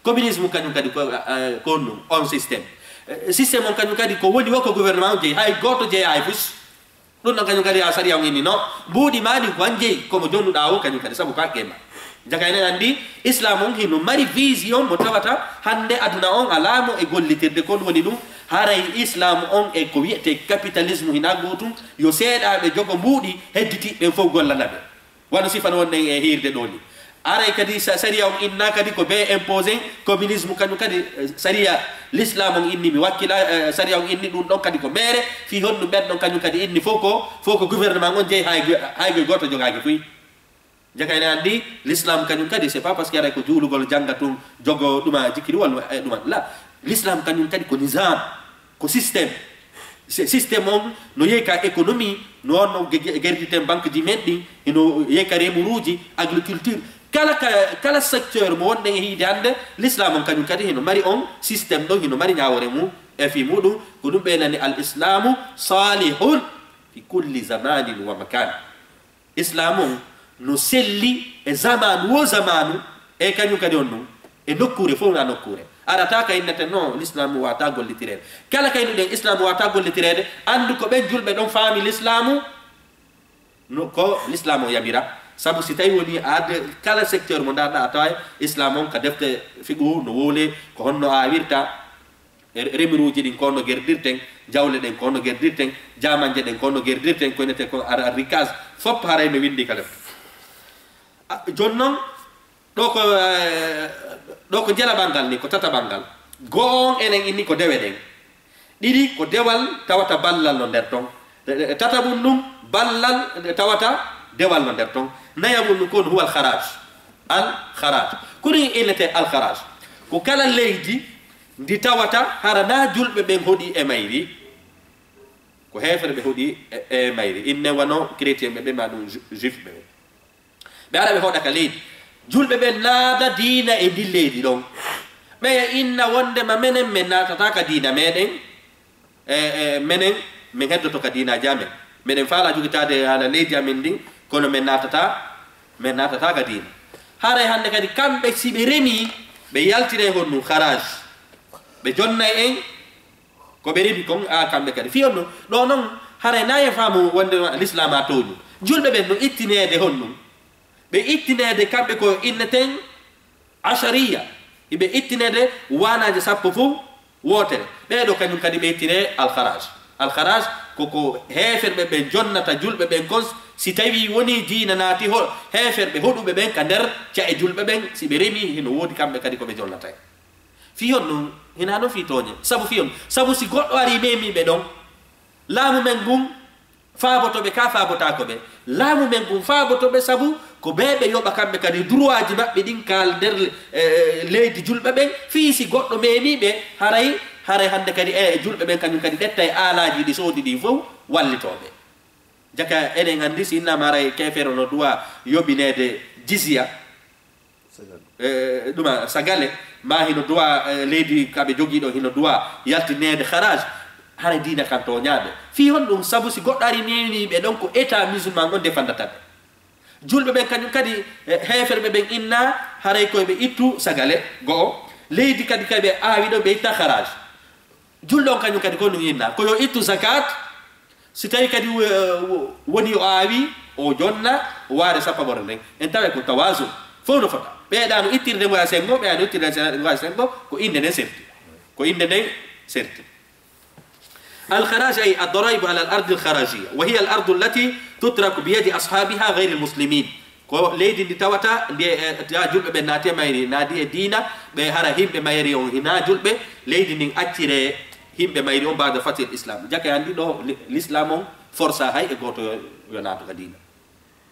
Communisme kañum kadi ko, eh, ko ɗum on système. Eh, système on kañum kadi ko woni wo ko gouvernement on jeyi. Hay gooto jeyaa hay fus. Ɗum ɗon kañum kadi a sariya on inni no. Mbuuɗi maa ɗin ko an jeyi, ko mo jonnuɗaa o kañum kadi, sabu ko haqqe ma. Jaka enen anndi, Islam on hino mari vision mo tawata hannde aduna on alaa mo e gollitirde. Ko ɗum woni ɗum, haray Islam on e ko wi'etee capitalisme hinaa gootum, yo seeɗaaɓe jogo mbuuɗi, hedditiiɓe ɓen fof gollana ɓe. Wano sifa no wonɗen e hiirde ɗoo ni. Aray kadi sa-, sariya on inna kadi ko be imposé, communisme kañum kadi, eh, sariya l'islam on inni mi wakkila, eh, sariya on inni ɗum ɗon kadi ko meere, fii honɗum ɓen ɗon kañum kadi inni fof ko, fof ko gouvernement on jeyi, hay go-, hay goy gooto jogaaki fuy. Jaka ene anndi l'islam kañum kadi, c'est pas parce que aray ko juulugol, jannga tun, jogo ɗuma, jikkiri walla, eh, ɗuma. La, l'islam kañum kadi ko nizam. Ko système. Si-, système on no yehi ka économie, no wonno ge-, ge-, gerditen banque ji men ɗin, hino yehi ka remuruuji, agriculture. Kala ka, kala secteur mo wonɗen e hiide hannde, l'islam on kañum kadi hino mari on système ɗon, hino mari ñaawoore mum. E fii muɗum, ko ɗum ɓe nani al islamu salihun fi kulli zamanin wa makan. Islamu on no selli e zamanu wo zamanu, e kañum kadi on ɗum, e nokkuure fof na nokkuure. Arata ka innete no, l'islamu wata gollitireede. Kala ka innuɗen islamu wata gollitireede, anndu ko ɓen julɓe ɗon faami l'islamu, no, ko l'islamu o yamira. Sabu si tawi woni aade kala secteur mo ndaarɗa a tawa islam on ka defte fiqhu no wowle, ko honno aawirta, remiruuji ɗin ko no gerdirten, jawle ɗen ko no gerdirten, jamanje ɗen ko no gerdirten, ko inete ko ar-, ar-, rikaz, fof haray no windi ka defte. A, jon non, ɗo ko, eh, ɗo ko jelaɓal ngal ni, ko tataɓal ngal. Go'o on enen inni ko dewe ɗen. Ɗiɗi ko dewal tawata ballal no nder ton. E, e, tataɓum ɗum ballal tawata dewal no nder ton. Nayaɓum ɗum ko on huwal kharaj. Al kharaj. Ko ɗum innete al kharaj. Ko kala leydi ndi tawata hara na julɓe ɓen hoɗi e mayri. Ko heefere ɓe hoɗi e, e mayri. Inne wano chrétien ɓe ɓe ma ɗum ju-, juif ɓe ɓe. Ɓe ara ɓe hoɗa ka leydi. Julɓe ɓen naada diina e ndin leydi ɗon. Ɓeya inna wondema menen men naatata ka diina meɗen. E, e, menen, men heddoto ka diinaaji amen. Meɗen faala jogitaade haala leydi amen ndin, kono men naatata, men naatata ka diina. Haray hannde kadi kamɓe si ɓe remi, ɓe yaltinay honɗum kharaj. Ɓe jonnay en, ko ɓe remi kon, a kamɓe kadi. Fii on ɗum, ɗo non, haray na e faamu wonde l'islam a tooñu. Julɓe ɓen no ittineede honɗum? Ɓe ittineede kamɓe ko inneten ashariya. Iɓe ittineede waanaaje sappo fof wootere. Ɓee ɗo kañum kadi ɓe ittine al kharaj. Al kharaj ko ko heeferɓe ɓen jonnata julɓe ɓen kon, si tawi woni diina naati ho-, heeferɓe hoɗuɓe ɓen ka nder ca'e julɓe ɓen, si ɓe remi, hino woodi kamɓe kadi ko ɓe jonnata. Fii on ɗum, hinaa noon fii tooñe. Sabu fii on, sabu si goɗɗo ari memi ɓe ɗon, laamu men ngun faaboto ɓe, ka faabotaako ɓe. Laamu men ngun faaboto ɓe, sabu ko ɓe ɓe yoɓa kamɓe kadi droitji maɓɓe ɗin ka nder, eh, leydi julɓe ɓen. Fii si goɗɗo memi ɓe, haray, haray hannde kadi, eh, julɓe ɓen kañum kadi ƴetta e aalaaji ɗi soodi ɗin fof wallitoo ɓe. Jaka eɗen anndi si innama haray keefeero no duwa yoɓineede jizya, e, ɗuma sagale, ma hino duwa, e, leydi ka ɓe jogii ɗo hino duwa yaltineede kharaj, haray diina kan tooñaaɓe. Fii honɗum? Sabu si goɗɗo ari newni ɓe ɗon ko état musulman on defandata ɓe. Julɓe ɓen kañum kadi, e, heeferɓe ɓen inna haray koye ɓe ittu sagale go'o. Leydi kadi kay ɓe aawi ɗo ɓe itta kharaj. Julɗo on kañum kadi ko ɗum inna, ko yo ittu zakat, si tawi kadi, eh, wo-, woni o aawi, o jonna, o waare sappaɓore nden. En taway ko tawazu, fof no fota. Ɓeeɗa no ittirde ngoya sengo, ɓeeɗa no ittirde ngoya sengo, ko innde nden serti. Ko innde nden serti. Al kharaj ay ad-daraibu ala al-ardi al-kharajiyya, wa hiya al-ardu allati tutraku bi yadi ashabiha ghayri al-muslimin. Ko leydi ndi tawata, ndi, eh, ta julɓe ɓe naati e mayri, naadi e diina, ɓe hara yimɓe mayri on hinaa julɓe, leydi ndin accire yimɓe mayri on baada fatil islam. Jaka anndi ɗo li-, l'islam on forsa hay e gooto yo, yo naatu ka diina.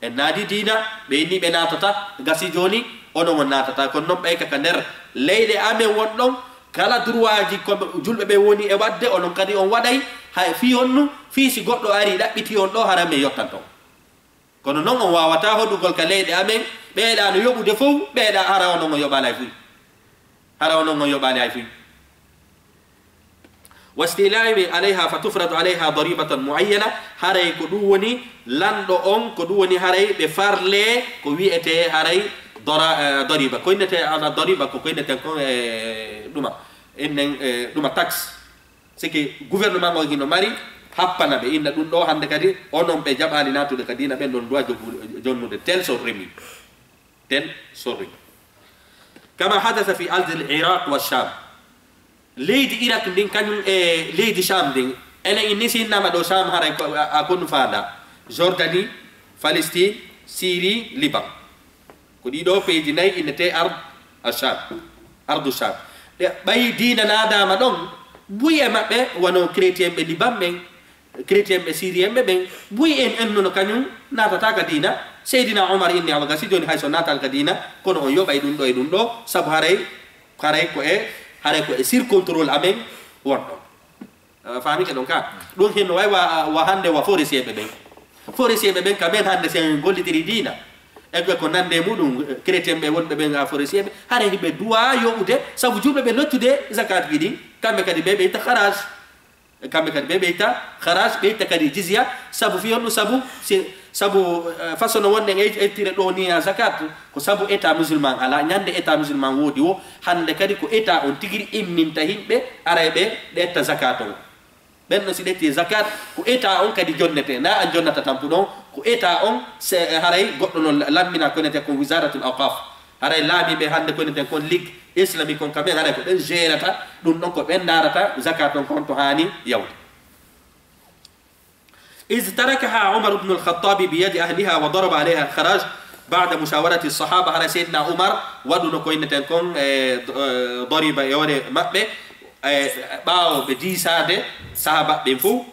En naadi diina, ɓe inni ɓe naatata, gasi jooni, onon on naatata. Kono noon ɓeyka ka nder leyɗe amen won ɗon, kala droitji ko julɓe ɓe woni e waɗde, onon kadi on waɗay, hay fii honnu, fii si goɗɗo ari ɗaɓɓiti on ɗo, hara men yottan ton. Kono noon on waawata hoɗugol ka leyɗe amen, ɓeeɗa no yoɓude fof, ɓeeɗa hara onon on yoɓaali hay fuy. Hara onon on yoɓaali hay fuy. Wastilaibi alayha fa tufradu alayha daribatan muayyana, haray ko ɗum woni lanɗo on, ko ɗum woni haray ɓe farle ko wiyetee haray dora-, eh, dariba. Ko innetee ala dariba ko, ko inneten kon e ɗuma. Ennen, eh, ɗuma taxe. Sike gouvernement on hino mari happana ɓe, inna ɗum ɗo hannde kadi onon ɓe jaɓaali naatude ka diina ɓen ɗon duwa jogu-, jonnude tel so remi. Tel so remi. Kama hadasa fi ardil Iraq wa Sham. Leydi Irak ndin kañum e leydi Sham ndin. Enen inni si innama ɗo Sham haray ko a, a konu faanda. Jordanie, Palestine, Syrie, Liban. Ko ɗiɗo peeji nayi innetee ard al Sham, ardu Sham. Ɗe ɓayi diina naadaama ɗon, buy e maɓɓe wano chrétien ɓe Liban ɓen, chrétien ɓe syrien ɓe ɓen, buy en ennuno kañum naatata ka diina. Seydina Omar inni awa gasi jooni hay so naatal ka diina, kono on yoɓay ɗum ɗo e ɗum ɗo, sabu haray, haray ko e, haray ko e sur contrôle amen won ɗon. Eh, faamike ɗon ka? Ɗum henno way wa, wa hannde wa forestier ɓe ɓen. Forestier ɓe ɓen ka men hannde si en gollitiri diina. E ɓe ko nande muɗum, chrétien ɓe wonɓe ɓen a forestier ɓe, hara hiɓe duwa yoɓude, sabu julɓe ɓe lottude zakat ji ɗin, kamɓe kadi ɓe ɓeyta kharaj. Kamɓe kadi ɓe ɓeyta kharaj, ɓeyta kadi jizya, sabu fi honɗum? Sabu si, sabu, eh, façon no wonɗen e, ettire ɗo ni a zakat, ko sabu état musulman ala, ñande état musulman woodi o, hande kadi ko état on tigiri imminta himɓe, aray ɓe, ɓe etta zakat on. Ɓen no si ɗetti zakat, ko état on kadi jonnete, na an jonnata tampu ɗon, ko état on, se, haray goɗɗo no lammina ko nete ko Wizaratul Awqaf. Haray laamiiɓe hande ko neten kon Ligue Islamique on, kamɓe haray ko ɓen gérata ɗum ɗon, ko ɓen ndaarata zakat on kon to haani yawde. إذ تركها عمر بن الخطاب بيد أهلها وضرب عليها الخراج بعد مشاورة الصحابة. Haray Seydina Umar waɗuno ko inneten kon, e, e, dariba e hoore maɓɓe, e, ɓaawo ɓe diisaade sahaaba ɓen fof.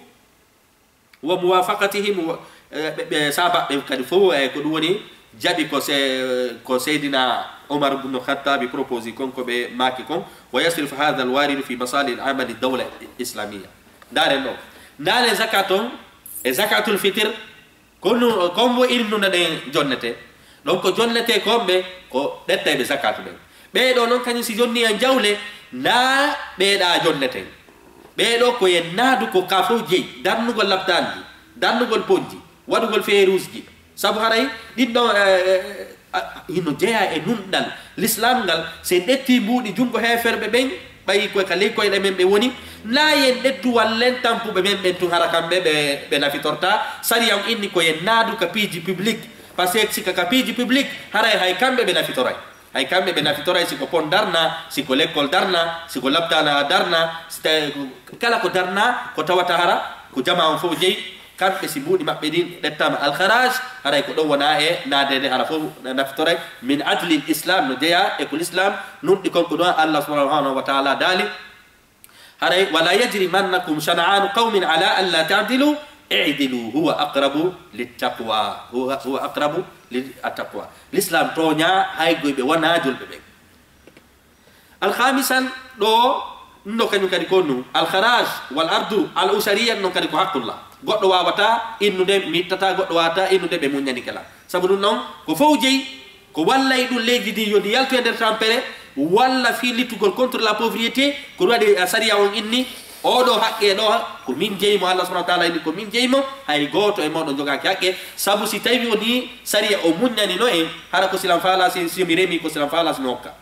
Wa muwafaqatihim, wa, e, ɓe, ɓe sahaaba ɓen kadi fof, e, ko ɗum woni jaɓi ko se-, ko Seydina Umar ibn Khattabi proposi kon, ko ɓe maaki kon. Wa yasrif hadha al-waridu fi masalih al-amal ad-dawla islamiyya. Ndaaren ɗo. Ndaaren zakat on e zakatul fitr, ko nu-, kon wo iri nuna ɗen jonnete. Ɗon ko jonnete kon ɓe, ko ɗettayɓe zakat ɓen. Ɓee ɗo non kañum si jonni en jawle, na ɓee ɗa jonneten. Ɓee ɗo ko en naadu ko ka fof jeyi, darnugol laptanji, darnugol ponji, waɗugol feeruusji. Sabu haray ɗin ɗon, eh, eh, a, hino jeyaa e nunɗal Lislaam ngal. Si en ɗetti mbuuɗi junngo heeferɓe ɓen, ɓayi koye ka ley koyɗe men ɓe woni, na yen ɗettu wallen tampuɓe men ɓen tun, hara kamɓe ɓe, ɓe nafitorta. Sariya on inni ko yen naadu ka piiji public, parce que si ka, ka piiji public, haray hay kamɓe ɓe nafitoray. Hay kamɓe ɓe nafitoray, si ko pon darna, si ko lekkol darna, si ko laptana darna, si tawi ko, kala ko darna, ko tawata hara ko jamaa on fof jeyi, kamɓe si mbuuɗi maɓɓe ɗin ɗettaama alkharaj, haray ko ɗon wona e naadeede, hara fof nafitoray. Min adlil Islam, no jeyaa e ko Lislaam nunɗi kon, ko ɗon Allah subhanahu wa taala daali. Haray, "Wala yajrimannakum shana'anu qawmin ala alla ta'dilu, i'dilu huwa aqrabu littaqwa." Huwa, huwa aqrabu lit-, attaqwa. Lislaam tooñaa hay goyɓe wonaa julɓe ɓen. Alkhamisan, ɗo, no kañum kadi ko nu, alkharaj wal ardu al usariya, non kadi ko haqqullah. Goɗɗo waawata innude mi ittata, goɗɗo waawata innude ɓe muññani kala. Sabu ɗum noon, ko fof jeyi, ko wallay ɗum leydi ndi yo ndi yaltu e nder tampere, walla fii littugol contre la pauvreté, ko ɗum waɗi, eh, sariya on inni, oɗo haqqe ɗo, ko min jeyi mo, Allah subhanahu wa taala inni ko min jeyi mo, hay gooto e mooɗon jogaaki haqqe, sabu si tawi woni sariya o muññanino en, hara ko silan faala si, si mi remi, ko silan faala si mi hokka.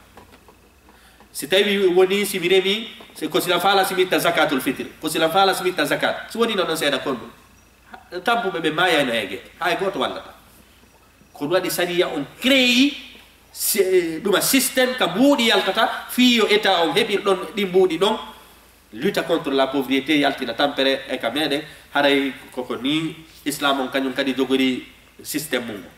Si tawi woni si mi remi, si ko silan faala si mi itta zakatul fitr, ko silan faala si mi itta zakat, si woni noon seeɗa kon ɗum. Tampuɓe ɓe maayayno heege, hay gooto wallata. Ko ɗum waɗi sariya on créé si-, ɗuma système ka mbuuɗi yaltata, fii yo état on heɓir ɗon ɗin mbuuɗi ɗon, lutte contre la pauvreté, yaltina tampere e ka meɗen, haray koko ni Islam on kañum kadi jogori système mum on.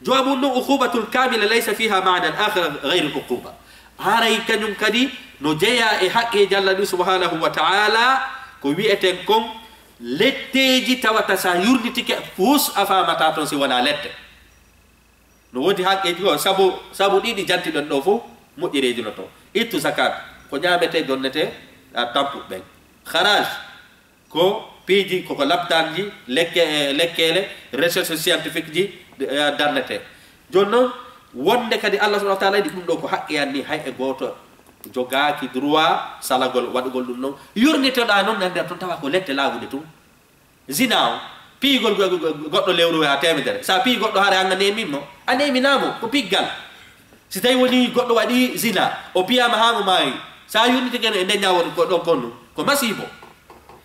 Jawaabu ɗum, uqubatul kamila laysa fiha ma'nan akhar ghayru uquba. Haray kañum kadi no jeyaa e haqqeeji Allah ɗi subhanahu wa ta'ala, ko wi'eten kon letteeji tawata sa yurnitike fus a faamata ton si wonaa lette. No woodi haqqeeji goo, sabu, sabu ɗiɗi jantiɗon ɗo fof moƴƴereeji no to. Ittu zakat, ko ñaametee, jonnetee, a tampu ɓen. Kharaj, ko piiji, koko laptanji, lekke-, eh, lekkeele, recherche scientifique ji, eh, darnete. Jooni noon, wonde kadi Allah subhanahu wa taala yiɗi ɗum ɗo ko haqqe an ni, hay e gooto jogaaki droit salagol waɗugol ɗum noon. Yurnitoɗaa noon, nande toon tawa ko lette laawuɗe tun. Zina o, piyugol go-, go-, go-, goɗɗo lewru a teemedere. Sa piyi goɗɗo hare an a neemin mo, a neeminaamo, ko piggal. Si tawi woni goɗɗo waɗi zina, o piyaama haa mo maayi, sa yurnitike no e nden ñaawol ko ɗon kon ɗum, ko masiibo.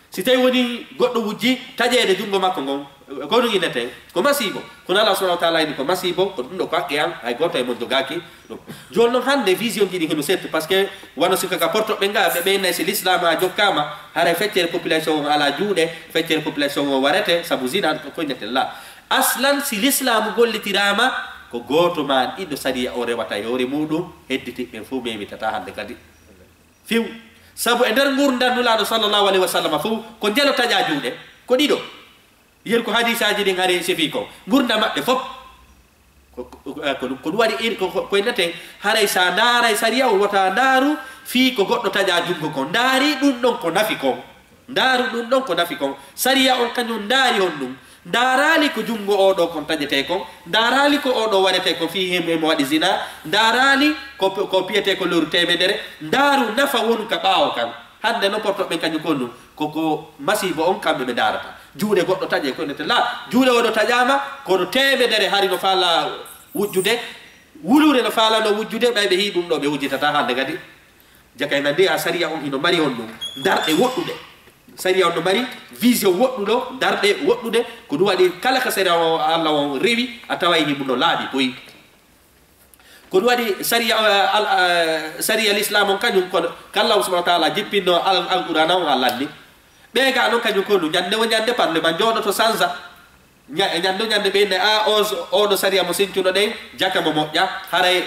Si tawi woni goɗɗo wujji taƴeede junngo makko ngon, ko ɗum innete, ko masiibo. Kono Allah subhanahu wa taala inni ko masiibo, ko ɗum ɗo ko haqqe an, hay gooto e mon jogaaki ɗum. Jooni noon hannde vision ji ɗi hino seeɗi, parce que wano si ko ka portoɓe nga, ɓe ɓeynay si l'islam a jokkaama, haray feccere population on alaa juuɗe, feccere population on warete, sabu zina ko koyneten la. Aslan si l'islam gollitiraama, ko gooto maa ɗiɗo sariya o rewata e hoore muuɗum, hedditiiɓe ɓen fof memitataa hannde kadi. Few. Sabu e nder ngurndan Nulaaɗo sallallahu alayhi wa sallam fof, ko njelo taƴaa juuɗe, ko ɗiɗo. Yeru ko hadiisaaji ɗin hari sifi ko. Ngurndan maɓɓe fof. Ko, ko, ko, ko ɗum waɗi iri, ko, ko, ko innete, haray sa ndaaray sariya o, wota ndaaru fii ko goɗɗo taƴaa junngo kon. Ndaari ɗum ɗon ko nafi kon. Ndaaru ɗum ɗon ko nafi kon. Sariya on kañum ndaari honɗum. Ndaaraali ko junngo oo ɗoo kon taƴetee kon, ndaaraali ko oo ɗoo waɗetee kon fii himo, himo waɗi zinaa, ndaaraali ko, ko piyetee ko lewru teemedere, ndaaru nafa wonu ka ɓaawo kan. Hannde non portoɓe ɓen kañum kon ɗum, ko, ko masiibo on kamɓe ɓe ndaarata. Juuɗe goɗɗo taƴee ko nete la, juuɗe oo ɗoo taƴaama, kono teemedere hari no faalaa wujjude, wuluure no faalaa no wujjude, ɓay ɓe hii ɗum ɗoo ɓe wujjitataa hannde kadi. Jaka en anndi a sariya on hino mari on ɗum darɗe woɗɗuɗe. Sariya on no mari vision woɗɗuɗo, darɗe woɗɗuɗe. Ko ɗum waɗi kala ka sariya o Allah on rewi, a taway himo no laaɓi boy. Ko ɗum waɗi sariya, eh, al-, eh, sariya l'islam on kañum ko, ko Allah subhanahu wa ta'ala jippinno al-, Alqur'ana on a lanni. Ɓe ga non kañum ko ɗum ñande wo ñande parlement jooɗoto sansa. Ña-, e ñande wo ñande ɓe inne, a, o, o ɗo sariya mo sincuno ɗen, jaka mo moƴƴa, haray,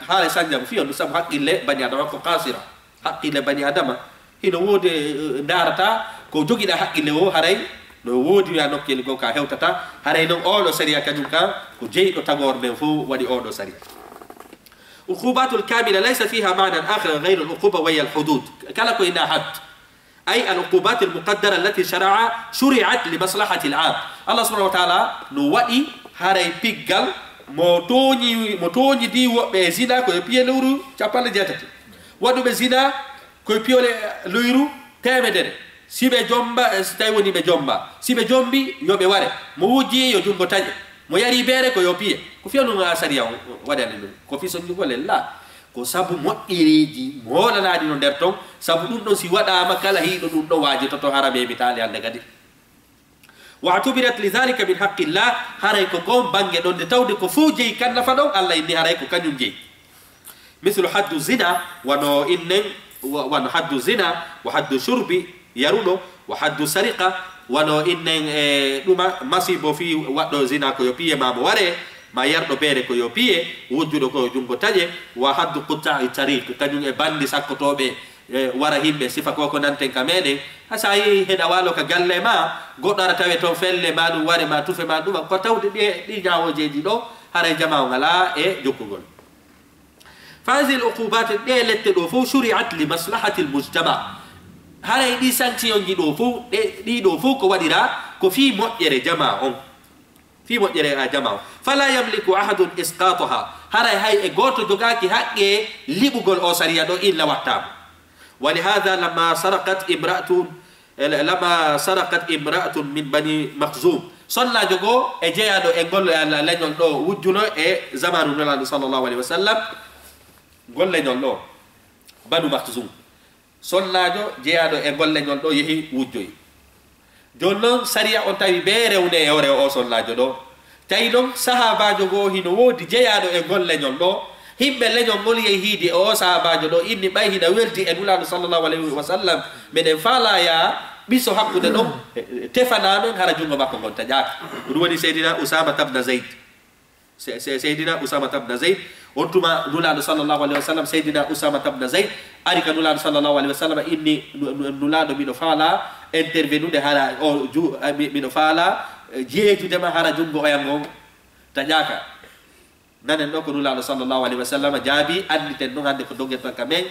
haray sanja mo fiyo, ɗum sabu haqqille bani adama ko kasira. Haqqille bani adama, hino woodi, eh, ndaarata ko jogiɗa haqqille o, haray no woodi wiya nokkeeli goo ka hewtata, haray non o ɗo sariya kañum ka, ko jeyɗo tagoore nden fof waɗi o ɗo sariya. Uqubatul kamila laysa fiha ma'nan akhar ghayru al uquba wa hiya al hudud. Kala ko ina had. Ay al uqubatil muqaddara allati shara'a, shuri'at li maslahatil am. Allah subhanahu wa ta'ala no waɗi haray piggal mo tooñi, mo tooñidi woɓɓe e zina ko yo piye lewru capanɗe jeetati. Waɗuɓe zina ko yo piyole lewru teemedere. Si ɓe jomba, eh, si tawi woni ɓe jomba. Si ɓe jombi, yo ɓe ware. Mo wujji yo junngo taƴe. Mo yari beere ko yo piye. Ko fiya ɗum a sariya o waɗani ɗum. Ko fi soñugol en la. Ko sabu moƴƴereeji moolanaaɗi no nder ton, sabu ɗum ɗon si waɗaama, kala hiiɗo ɗum ɗon waajitoto haram e mitaali hannde kadi. Wa tubirat li dhalika min haqqillah, haray ko kon bannge ɗon nde tawde ko fow jeyi kan nafa ɗon, Allah inni haray ko kañum jeyi. Mislu haddu zina, wano innen, wa-, wano haddu zina, wa haddu shurbi, yaruɗo, wa haddu sariqa, wano innen e ɗuma masibo fii waɗɗo zina ko yo piye ma mo ware, ma yarɗo beere ko yo piye, wujjuɗo ko junngo taƴe, wa haddu qutta'i tariq, kañum e banndi sakkotooɓe, e wara himɓe sifa ko ko nanten ka meɗen. Ha sa yehi heɗa waalo ka galle ma, goɗɗo ara tawe ton felle ma ɗum ware ma tufe ma ɗuma, ko tawde ɗi, ɗi ñaawoojeeji ɗo, haray jamaa o ngalaa e jokkugol. Fa hadhihi al uqubat, ɗe lette ɗo fof, shuri'at li maslahati al mujtama. Haray ɗi sanction ji ɗo fof, ɗe, ɗi ɗo fof ko waɗira ko fii moƴƴere jamaa on. Fii moƴƴere a jamaa on. Fala yamliku ahadun isqataha. Haray hay e gooto jogaaki haqqe liɓugol o sariya ɗo illa wattaama. Wa li hadha lamma saraqat imra'atun, eh, lamma saraqat imra'atun min bani Makhzum. Sonnaajo goo e jeyaaɗo e ngol, eh, leñol ɗo wujjuno e zamanu Nulaaɗo sallallahu alaihi wa sallam. Ngol leñol ɗo, Banu Makhzum. Sonnaajo jeyaaɗo e ngol leñol ɗo yehi wujjoyi. Jooni non, sariya on tawi bee rewne e hoore o sonnaajo ɗo. Tawi non, sahaabaajo goo hino woodi jeyaaɗo e ngol leñol ɗo. Himɓe leñol ngol yehi hiidi e o sahaabaajo ɗo, inni ɓay hina weldi e Nulaaɗo sallallahu alaihi wa sallam. Meɗen faalaa ya ɓiso hakkunde ɗon, tefanaa men hara junngo makko ngon taƴaaka. Ko ɗum woni Seydina Usaama tabna Zayd. Se-, se-, Seydina Usaama tabna Zayd, on tuma Nulaaɗo sallallahu alaihi wa sallam, Seydina Usaama tabna Zayd, ari ka Nulaaɗo sallallahu alaihi wa sallam, inni nu-, nu-, Nulaaɗo, miɗo faalaa intervenude hara o ju-, eh, mi-, miɗo faalaa, eh, jeejude ma hara junngo oya ngon taƴaaka. Nanen ɗo ko Nulaaɗo sallallahu alaihi wa sallam jaabi, annditen ɗum hannde ko doggeten ka men,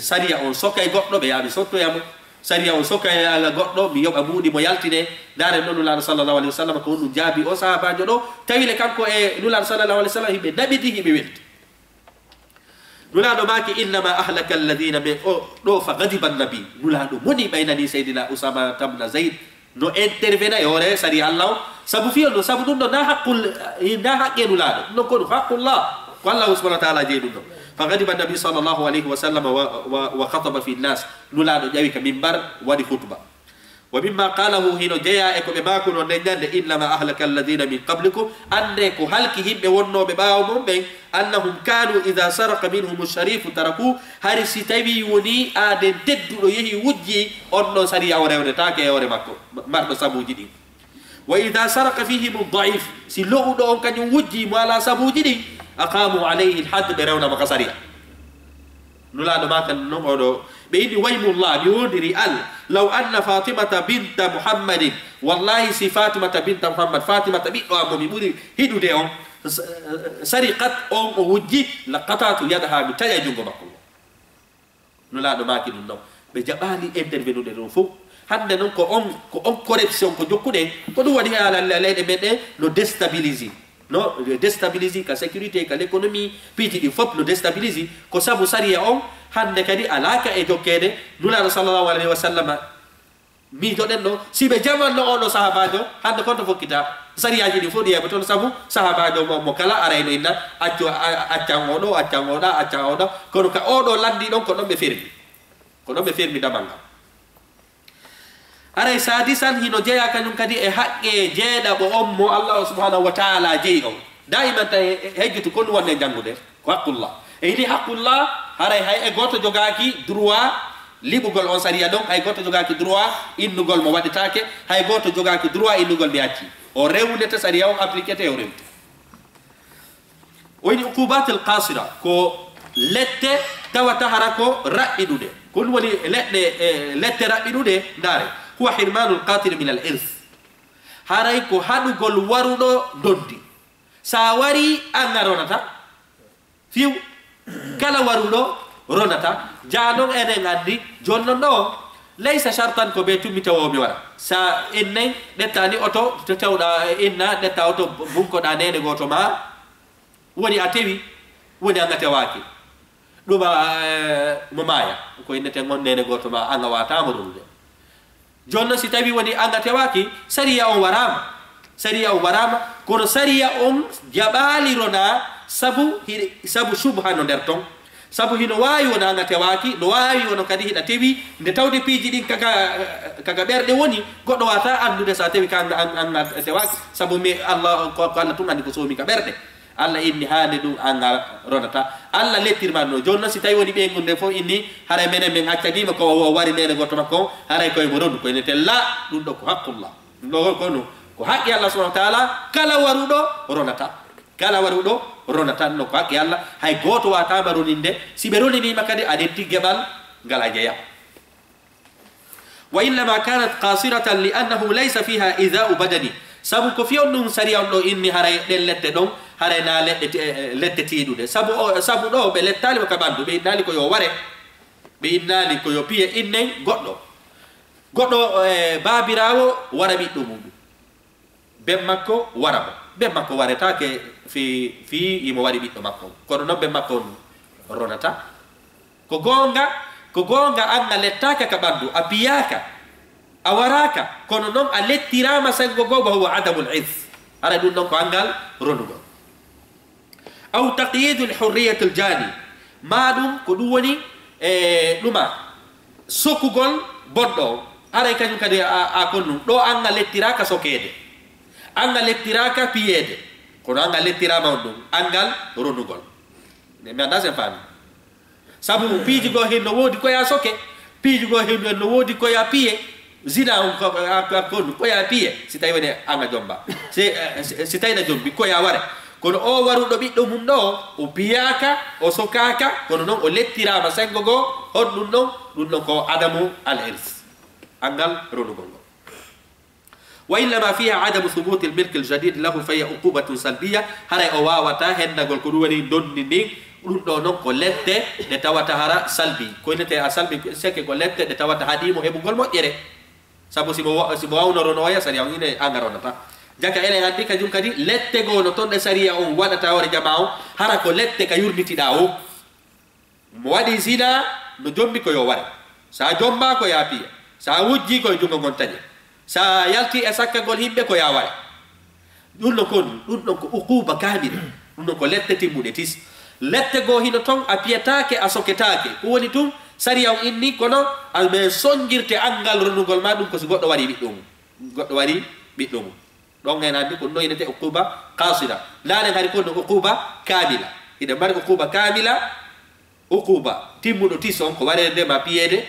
sariya on sokay goɗɗo, ɓe yaa mi sottoya mo. Sariya on sokay ala goɗɗo, mi yoɓa mbuuɗi mo yaltine. Ndaaren ɗo Nulaaɗo sallallahu alaihi wa sallam ko honɗum jaabi o sahaabaajo ɗo. Tawi le kanko e Nulaaɗo sallallahu alaihi wa sallam hiɓe naɓidi, hiɓe weldi. Nulaaɗo maaki, "Innama ahlaka alladhina min," o ɗo fa ghadiba annabi. Nulaaɗo moni ɓaynani Seydina Usaama tabna Zayd. No intervena e hoore sariya Allah o. Sabu fiyo no, sabu ɗum ɗo na haqqul, na haqqe Nulaaɗo. Ɗum ɗon ko ɗum haqqullah. Ko Allah subhanahu wa ta'ala jeyi ɗum ɗon. Fa ghadiba nabi sallallahu alayhi wa sallam wa, wa, wa khataba fi nnas. Nulaaɗo ƴawi ka mimbar, waɗi khutba. Wa mimma qalahu, hino jeyaa e ko ɓe maakuno nden ñande, "Innama ahlaka alladhina min qablikum." Annde ko halki yimɓe wonnooɓe ɓaawo mon ɓen, "annahum kanu idha saraqa minhum sharifu taraku." Hari si tawi woni aaden tedduɗo yehi wujji, on ɗon sariya o rewnetaake e hoore makko, marɗo sabuuji ɗin. "Wa idha saraqa fihim ad-da'if," si lo'uɗo on kañum wujji mo alaa sabuuji ɗin, "aqamu alayhi al-hadd," ɓe rewna mo ka sariya. Nulaaɗo maaka non oɗo, ɓe inni, "Waymullah, mi wondiri Allah, law anna Fatimata binta Muhammadin, wallahi si Fatimata binta Muhammad, Fatimata ɓiɗɗo am mo mi ɓuri hiɗude on, s-, sariqat on o wujji, la qata'tu yadaha, mi taƴa junngo makko." Nulaaɗo maaki ɗum non. Ɓe jaɓaali intervenude ɗon fof. Hannde noon ko on, ko on corruption ko jokkuɗen, ko ɗum waɗi haala le-, leyɗe men ɗe no déstabilisé. No déstabilisé ka sécurité, ka l'économie, piiji ɗi fof no déstabilisé. Ko sabu sariya on hannde kadi alaaka e jokkeede. Nulaaɗo sallallahu alayhi wa sallam, miijoɗen ɗo, si ɓe jamanno oɗo sahaabaajo, hannde konto fokkita. Sariyaaji ɗi fof ɗi heɓa toon sabu sahaabaajo mo, mo kala arayno inna, accu, a-, accan oɗo, accan oɗa, accan oɗa. Kono ka oɗo lanndi ɗon ko ɗon ɓe fermi. Ko ɗon ɓe fermi damal ngal. Haray sadisan hino jeyaa kañum kadi e haqqe jeeɗaɓo on mo Allah subhanahu wa ta'ala jeyi on. Daiman tawi hejjutu ko ɗum wonde janngude ko haqqullah. E hini haqqullah, haray hay e gooto jogaaki droit liɓugol on sariya ɗon, hay gooto jogaaki droit innugol mo waɗetaake, hay gooto jogaaki droit innugol mi acci. O rewnete sariya on appliquete o rewte. O wi'i uqubatil qasira, ko lette tawata hara ko raɓɓiɗuɗe. Ko ɗum woni leɗɗe, e, lette raɓɓiɗuɗe, ndaare. Huwa hirmanul qatil min al irs. Haray ko haɗugol waruɗo ndondi. Sa wari, an a ronata. Fiw, kala waruɗo ronata. Jaa non enen anndi, jooni non ɗo, laysa shartan ko ɓe tummi tawa mi wara. Sa innen ɗettani oto, to tawɗa inna, ɗetta oto, bunkoɗa nene gooto ma, woni a tewi, woni an a tewaaki. Ɗum a, eh, mo maaya, ko inneten on nene gooto ma, an a waataama ɗum de. Jooni non si tawi woni an a tewaaki, sariya on waraama. Sariya on waraama, kono sariya on jaɓaali rona sabu hi-, sabu subha no nder ton. Sabu hino waawi wona an a tewaaki, no waawi wono kadi hiɗa tewi, nde tawde piiji ɗin kaga, kaga ɓerɗe woni, goɗɗo waata anndude sa tewi ka an, an, an a tewaaki. Sabu mi Allah, ko, ko Allah tun anndi ko soomi ka ɓerɗe. Allah inni haande ɗum an a ronata. Allah lettirma no. Jooni non si tawi woni ɓeyngude fof inni, haray menen min accaniima ko o, o wari nene gooto makko on, haray koye mo ronu, koye neten la, ɗum ɗo ko haqqullah. Ɗum ɗo ko no, ko haqqi Allah subhanahu wa ta'ala, kala waruɗo ronata. Kala waruɗo ronata, no ko haqqi Allah, hay gooto waataama roninde. Si ɓe roniniima kadi, a detti geɓal ngal a jeya. Wa innama kanat qasiratan li annahu laysa fiha idha'u badani. Sabu ko fiyon ɗum sariya on ɗo inni haray ɗen lette ɗon, haray na leɗɗe ti-, eh, lette tiiɗuɗe. Sabu o, sabu ɗo ɓe lettaali mo ka ɓandu, ɓe innaali ko yo ware. Ɓe innaali ko yo piye innen goɗɗo. Goɗɗo, eh, baabiraawo wara ɓiɗɗo muɗum. Ben makko wara mo. Ben makko waretaake fii, fii imo wari ɓiɗɗo makko on. Kono non ben makko on ronata. Ko goonga, ko goonga an a lettaaka ka ɓandu, a piyaaka, a waraaka. Kono non a lettiraama sengo goo, wa huwa adamul irs. Haray ɗum non ko anngal ronugol. Aw taqyidul hurriyatil jani. Maa ɗum ko ɗum woni, e, ɗuma sokugol bonɗo on. Haray kañum kadi a, a kon ɗum. Ɗo an a lettiraaka sokeede. An a lettiraaka piyeede. Kono an a lettiraama on ɗum. Anngal ronugol. Mi, mi anndaa si en faami. Sabu piiji goo hin no woodi ko yaa soke. Piiji goo hin no woodi ko yaa piye. Zina on ko, a, a, ko, ko yaa piye. Si tawi woni an a jomba. Si, eh, si, si tawi na jombi ko yaa ware. Kono o waruɗo ɓiɗɗo mum ɗo, o piyaaka, o sokaaka, kono non o lettiraama sengo goo, honɗum ɗon? Ɗum ɗon ko adamu al irs. Anngal ronugol ngol. Wa innama fiha adamu thubuti al milki al jadid lahu fa hiya uqubatun salbiya. Haray o waawata hendagol ko ɗum woni ndondi ndin. Ɗum ɗo non ko lette ɗe tawata hara salbi. Ko innete a salbi, seke ko lette ɗe tawata haɗiimo heɓugol moƴƴere. Sabu si mo wa-, si mo waawno ronooya, sariya on ine an a ronata. Jaka enen anndi kañum kadi lette goo no ton ɗe sariya on waɗata hoore jamaa on, hara ko lette ka yurnitiɗaa o. Mo waɗi zina, no jombi ko yo ware. Sa jomba ko yaa piye. Sa wujji ko e junngo ngon taƴe. Sa yalti e sakkagol yimɓe ko yaa ware. Ɗum no kon, ɗum ɗon ko uquba kamila. Ɗum ɗon ko lette timmuɗe tis. Lette goo hino ton a piyataake, a soketaake. Ko woni tun, sariya on inni, kono a men sonjirte anngal ronugol ma ɗum ko si goɗɗo wari ɓiɗɗo mum. Goɗɗo wari ɓiɗɗo mum. Ɗon en anndi ko ɗum ɗo innete uquba qasira. Nanen hari ko no uquba kamila. Hiɗen mari uquba kamila, uquba timmuɗo tis on ko wareede ma piyeede.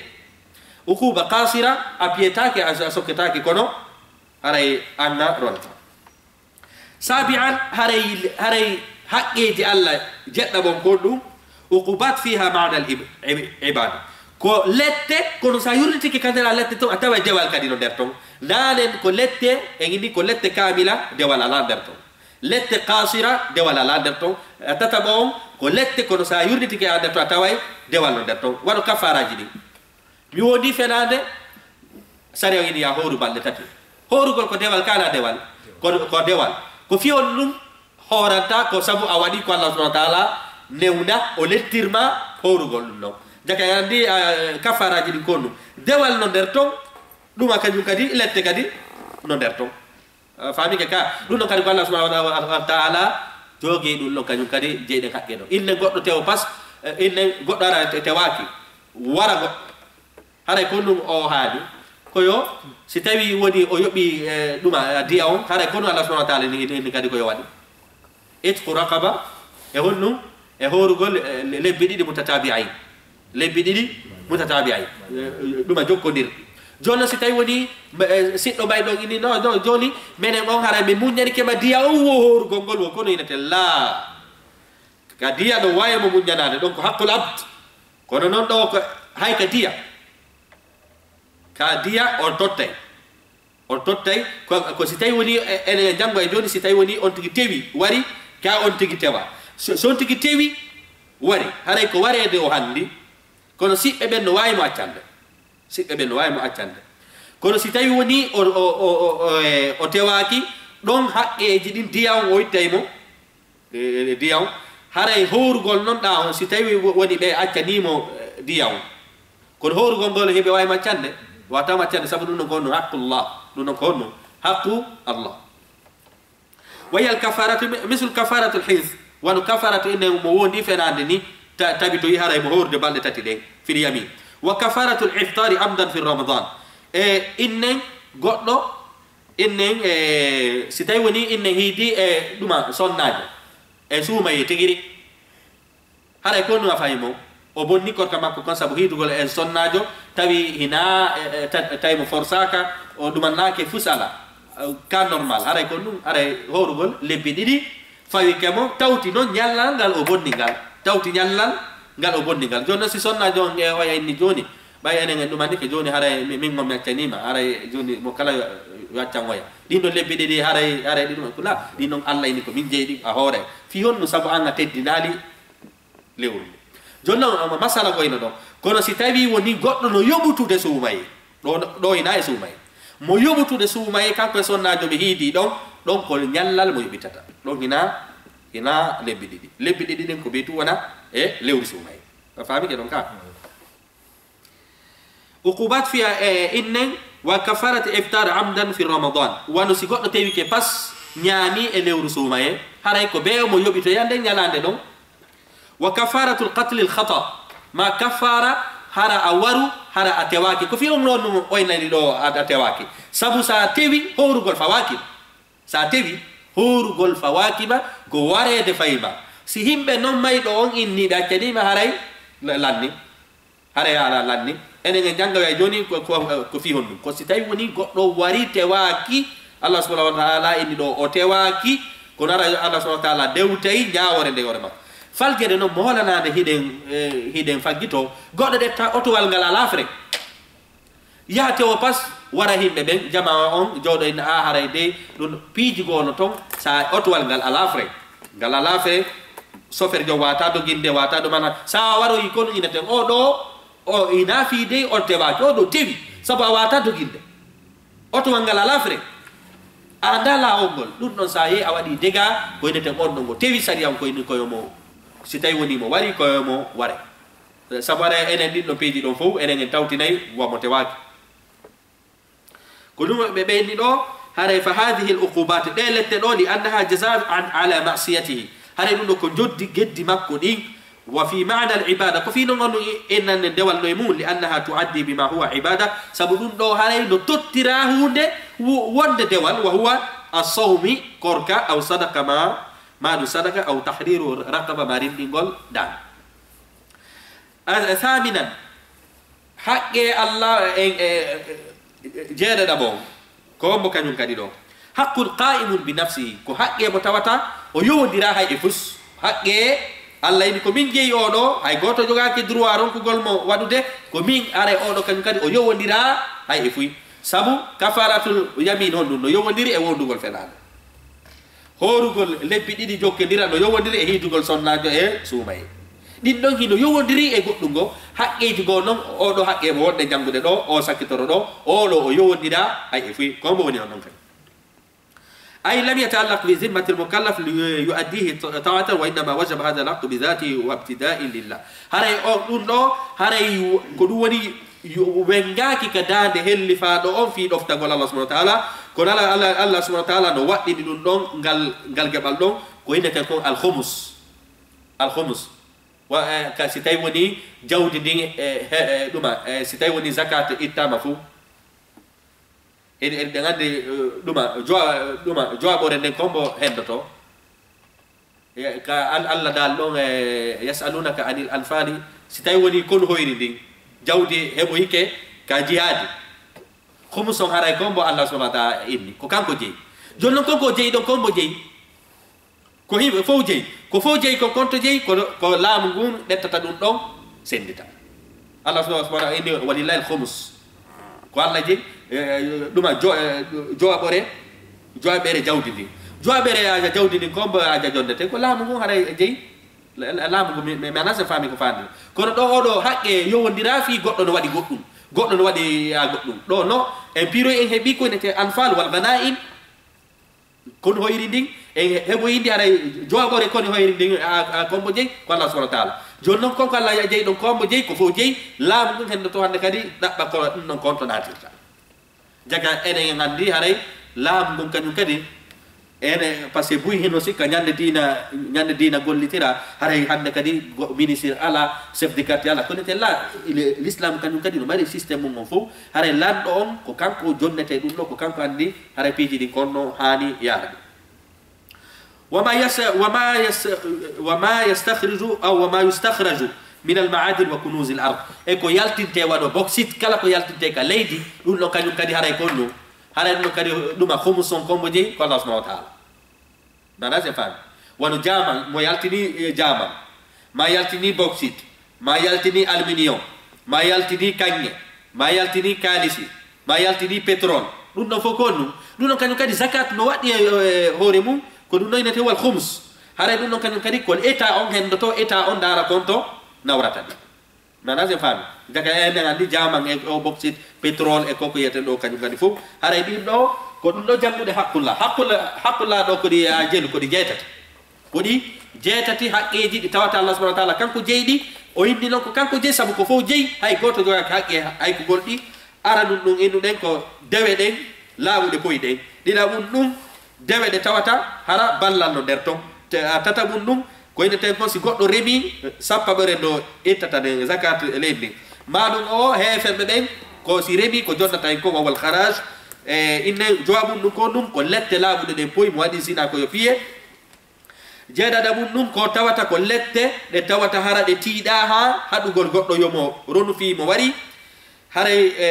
Uquba qasira, a piyetaake, a, a sokketaake, kono haray an a ronata. Sabi'an, haray, haray haqqeeji Allah jeɗɗa bon kon ɗum, uqubat fiha ma'na al ib-, ib-, ibada. Ko lette, kono sa yurnitike ka nder a lette ton, a tawa dewal kadi no nder ton. Nanen ko lette, en inni ko lette kamila, dewal ala nder ton. Lette qasira, dewal ala nder ton. A tataɓo on, ko lette, kono sa yurnitike a nder ton, a taway dewal no nder ton. Wano kafaraaji ɗin. Mi wondi fenaande, Sariya ini ya hooru balɗe tati. Hoorugol ko dewal, ka alaa dewal. Ko, ko dewal. Ko fii honɗum hooranta? Ko sabu a waɗi ko Allah subhanahu wa ta'ala newna, o lettirma hoorugol ɗum ɗon. Jaka en anndi, eh, kafaraaji ɗin ko honɗum. Dewal no nder ton, ɗuma kañum kadi, lette kadi no nder ton. Eh, faamike ka? Ɗum ɗon kadi ko Allah subhanahu wa ta'ala jogi ɗum ɗon kañum kadi jeyɗen haqqe ɗon. Inne goɗɗo tewo pas, eh, inne goɗɗo ara te-, tewaaki, wara goɗɗo. Haray ko ɗum o haali. Ko yo, si tawi woni o yoɓi, eh, ɗuma, eh, diya on, haray ko ɗum Allah subhanahu wa ta'ala ni, ni, ni kadi ko yo waɗi. Itqu raqaba, e honɗum? E hoorugol, eh, le-, lebbi ɗiɗi mutatabi'ain. Lebbi ɗiɗi mutatabi'ain. Eh, ɗuma jokkondirɗi. Jooni non si tawi woni, ma-, eh, siɗɗo ɓay ɗon ini, no, no, jooni menen on haray mi muññanike ma diya on wo hoorugol ngol wo, kono inete laa. Ka diya ɗon waawi mo muññanaade, ɗon ko haqqul abd. Kono non ɗo ko hay ka diya. Ka diya, on tottay. On tottay, ko, ko si tawi woni, e-, enen e janngo e jooni, si tawi woni on tigi tewi, wari, ka on tigi tewa. So, so on tigi tewi, wari, haray ko wareede o hanndi, kono siɓɓe ɓen no waawi mo accande. Siɓɓe ɓen no waawi mo accande. Kono si tawi woni o, o, o, o, o, e, o tewaaki, ɗon haqqeeji ɗin diya on o ittay mo, e, e, diya on. Haray hoorugol non ɗa on, si tawi wo-, woni ɓe accanii mo, e, diya on. Kono hoorugol ngol hiɓe waawi maccande, wata maccande, sabu ɗum ɗon ko honno haqqullah, ɗum ɗon ko honno haqqu Allah. Wa hiya al kafaratu mi-, mislu kafaratu al hins, wano kafaratu inde mo wondi fenaande ni, ta-, tabitoyi haray mo hoorde balɗe tati ɗen, fil yamin. Wa kafaratu al iftari amdan fi Ramadan. E innen goɗɗo, innen, e, si tawi woni innen hiidi e ɗuma sonnaajo, e suumaye tigiri. Haray ko ɗum a fayi mo, o bonni korka makko kon sabu hiidugol en sonnaajo, tawi hina, e, e, ta-, tawi mo forsaaka, o ɗumannaake fus ala, ka normal. Haray ko ɗum, haray hoorugol lebbi ɗiɗi, fawi ke mo, tawti non ñallal ngal o bonni ngal. Tawti ñallal ngal o bonni ngal. Jooni non si sonnaajo on e oya inni jooni, ɓay enen en ɗumanike jooni, haray mi-, min on mi accaniima, haray jooni mo kala yo, yo accan oya. Ɗin ɗon lebbi ɗiɗi, haray, haray ɗi ɗum kula, ɗin ɗon Allah inni ko min jeyi ɗi a hoore. Fii honno? Sabu an a teddinaali lewru ndu. Jooni non, ma-, masala goyno ɗon. Kono si tawi woni goɗɗo no yoɓutude suumaye, ɗo, ɗo hina e suumaye. Mo yoɓutude suumaye, kanko e sonnaajo ɓe hiidi ɗon, ɗon ko ñallal mo yoɓitata. Ɗon hina, hina lebbi ɗiɗi. Lebbi ɗiɗi ɗin ko ɓe tu wona e lewru suumaye. A faami ke ɗon ka? Uqubat fiya e innen, wa kafarati iftar amdan fi Ramadan. Wano si goɗɗo tewike pas, ñaami e lewru suumaye, haray ko bee mo yoɓitoya nden ñalaande ɗon. Wa kafaratul qatli al khata. Ma kafara hara a waru, hara a tewaaki. Ko fii on non oynani ɗo a, a tewaaki. Sabu sa tewi, hoorugol fawaaki. Sa tewi, hoorugol fawaaki ma, ko wareede fayi ma. Si himɓe non mayɗo on inni ɓe accanii ma, haray la-, lanni. Haray ala lanni. Enen en janngoya jooni ko, ko, ko fii honɗum. Ko si tawi woni goɗɗo wari tewaaki, Allah subhanahu wa ta'ala inni ɗo o tewaaki, kono ara Allah subhanahu wa ta'ala dewtay ñaawoore nde hoore makko. Faljere non moolanaade hiɗen, eh, hiɗen faggito, goɗɗo ƴetta otowal ngal alaa frais. Yaha tewo pas, wara himɓe ɓen, jamaa on, jooɗo inna, a haray dey, ɗum piiji goo no ton, sa otowal ngal alaa frais. Ngal alaa frais, sofer jo wata doginde, wata ɗum ana, sa waroyi kono ineten, o ɗo, o ina fii dey, on tewaaki, o ɗo tewi, sabu a wata doginde. Otowal ngal alaa frais. A anda laawol ngol, ɗum ɗon sa yehi a waɗi dega, ko ineten on ɗo ngo tewi sariya on ko ini koyo mo, si tawi woni mo wari, koyo mo ware. Sabu ara enen ɗin ɗon piiji ɗon fof, enen en tawtinay wa mo tewaaki. Ko ɗum ɓe ɓeyni ɗo, haray fa hadhihi al uqubat, ɗe lette ɗo, li annaha jaza an ala ma'siyatihi. Haray ɗum ɗo ko joddi geddi makko ɗin. Wa fi ma'na al ibada, ko fii non on innanne dewal no e mum, li annaha tuaddi bima huwa ibada, sabu ɗum ɗo haray no tottira huunde wo-, wonde dewal, wa huwa as-sawmi, korka, aw sadaqa ma, ma ɗum sadaqa, aw tahriru raqaba, ma rimɗingol daan. A-, thaminan, haqqe Allah en, e, e, e, jeeɗaɗaɓo on, ko hombo kañum kadi ɗo? Haqqun qa'imun bi nafsihi, ko haqqe mo tawata o yowondira hay e fus. Haqqe Allah ini ko min jeyi o ɗo, hay gooto jogaaki droit ronkugol mo waɗude, ko min are o ɗo kañum kadi o yowondira hay e fuy. Sabu kafaratul yamin honɗum no yowondiri e wondugol fenaande. Hoorugol lebbi ɗiɗi jokkodira no yowondiri e hiidugol sonnaajo e suumaye. Ɗin ɗon hino yowondiri e goɗɗum ngo, haqqeeji goo non, oo ɗoo haqqe mo wonɗen janngude ɗoo, oo sakkitoro ɗoo, oo ɗoo o yowondira, ay e fuy, ko mbo woni on ɗon kadi. أي لم يتعلق بذمة المكلف ليؤديه طاعة، وإنما وجب هذا الحق بذاته وابتداء لله. Haray o ɗum ɗoo, haray ko ɗum woni yo-, wenngaaki ka daande hellifaaɗo on fii ɗoftagol Allah subhanahu wa ta'ala. Kono Allah, Allah, Allah subhanahu wa ta'ala no waɗɗini ɗum ɗon, ngal, ngal geɓal ɗon, ko innetee kon al-khumus. Al-khumus. Wa, eh, ka si tawi woni jawdi ndin, eh, he, eh, ɗuma, eh, si tawi woni zakat ittaama fuu, en, en, en anndi, eh, ɗuma, jowa, ɗuma, jowaɓore nden ko mbo hendoto. Eh, ka Al-, Allah daal ɗon, eh, "Yas'alunaka anil anfali", si tawi woni konu hoyri ndin, jawdi heɓoyike ka jihaadi. Khumuson haray ko mbo Allah subhanahu wa ta'ala inni, ko kanko jeyi. Jooni non, kon ko jeyi ɗon, ko mbo jeyi? Ko yimɓe fow jeyi. Ko fow jeyi, ko konto jeyi, ko, ko laamu ngun ƴettata ɗum ɗon, senndita. Allah subhanahu wa ta'ala inni, "Walillahi al-khumus." Ko Allah jeyi, eh, ɗuma jo-, eh, jowaɓore, jowaɓere jawdi ndin. Jowaɓere aja jawdi ndin, ko mbo aja jonnete, ko laamu ngun haray e jeyi. La-, la-, laamu ngun mi, mi, mi anndaa si faami ko faandi. Kono ɗoo, oo ɗoo haqqe yowondira fii goɗɗo no waɗi goɗɗum, goɗɗo no waɗi, a, goɗɗum. Ɗoo no, en piiroy en heɓi ko innetee anfal wal ghanaim, konu hoyri ndin, en heɓoyi ndi haray jowaɓore konu hoyri ndin, a, a, ko mbo jeyi, ko Allah subhanahu wa ta'ala. Jooni non, kon ko Allah jeyi ɗon, ko mbo jeyi, ko fow jeyi, laamu ngun hendoto hannde kadi ɗaɓɓa ko ɗum non konto naatirta. Jaga enen en anndi haray laamu ngun kañum kadi, ene, parce que buy hino sikka ñande diina, ñande diina gollitira, haray hannde kadi go-, ministre ala, chef de quartier ala, kono te la, ile-, l'islam kañum kadi no mari système mum on fow, haray lanɗo on ko kanko jonnete ɗum ɗo, ko kanko anndi haray piiji ɗin kon no haani yaade. وما يس-، وما يس-، وما يستخرج أو وما يستخرج من المعادن وكنوز الأرض. E ko yaltinte wano bauxite, kala ko yaltinte ka leydi, ɗum ɗon kañum kadi haray ko ɗum. Haray ɗum ɗon kadi ɗuma khumuson ko mbo jeyi ko Allah subhanahu wa ta'ala. Nana se faami. Wano jaaman, mo yaltini, eh, jaaman. Ma yaltini bauxite. Ma yaltini aluminium, ma yaltini kaŋŋe, ma yaltini kaalisi, ma yaltini pétrole. Ɗum ɗon fof ko honɗum? Ɗum ɗon kañum kadi zakat no waɗɗi e, e hoore mum, ko ɗum ɗon innetee wal khums. Haray ɗum ɗon kañum kadi ko état on hendoto, état on ndaara konto nawrata ɗi. Nana se faami. Daga enen anndi jaaman e o bauxite, pétrole e ko ko yiyeten ɗo kañum kadi fof. Haray ɗin ɗo, ko ɗum ɗo janngude haqqulla. Haqqulla, haqqulla ɗo ko ɗi a jelu, ko ɗi jeetati. Ko ɗi jeetati haqqeeji ɗi tawata Allah subhanahu wa ta'ala kanko jeyi ɗi, o inni noon ko kanko jeyi, sabu ko fof jeyi, hay gooto jogaaki haqqe hay ko gol ɗi, aranun ɗum innuɗen ko dewe ɗen, laawuɗe poyi ɗen. Ɗiɗaɓun ɗum, dewe ɗe tawata hara ballal no nder ton. Te, a, tataɓun ɗum, ko ine tawi kon si goɗɗo remi sappaɓere no ittata nden zakat e leydi ndin. Ma ɗum o heeferɓe ɓen, ko si remi ko jonnata hen kon wawal kharaj. E inne jowaɓun ɗum ko ɗum, ko lette laaɓuɗe ɗen poyi mo waɗi zina ko yo piye. Jeeɗaɗa mum ɗum ko tawata ko lette ɗe tawata hara ɗe tiiɗaa haa haɗugol goɗɗo yo mo ronu fii mo wari. Haray, e,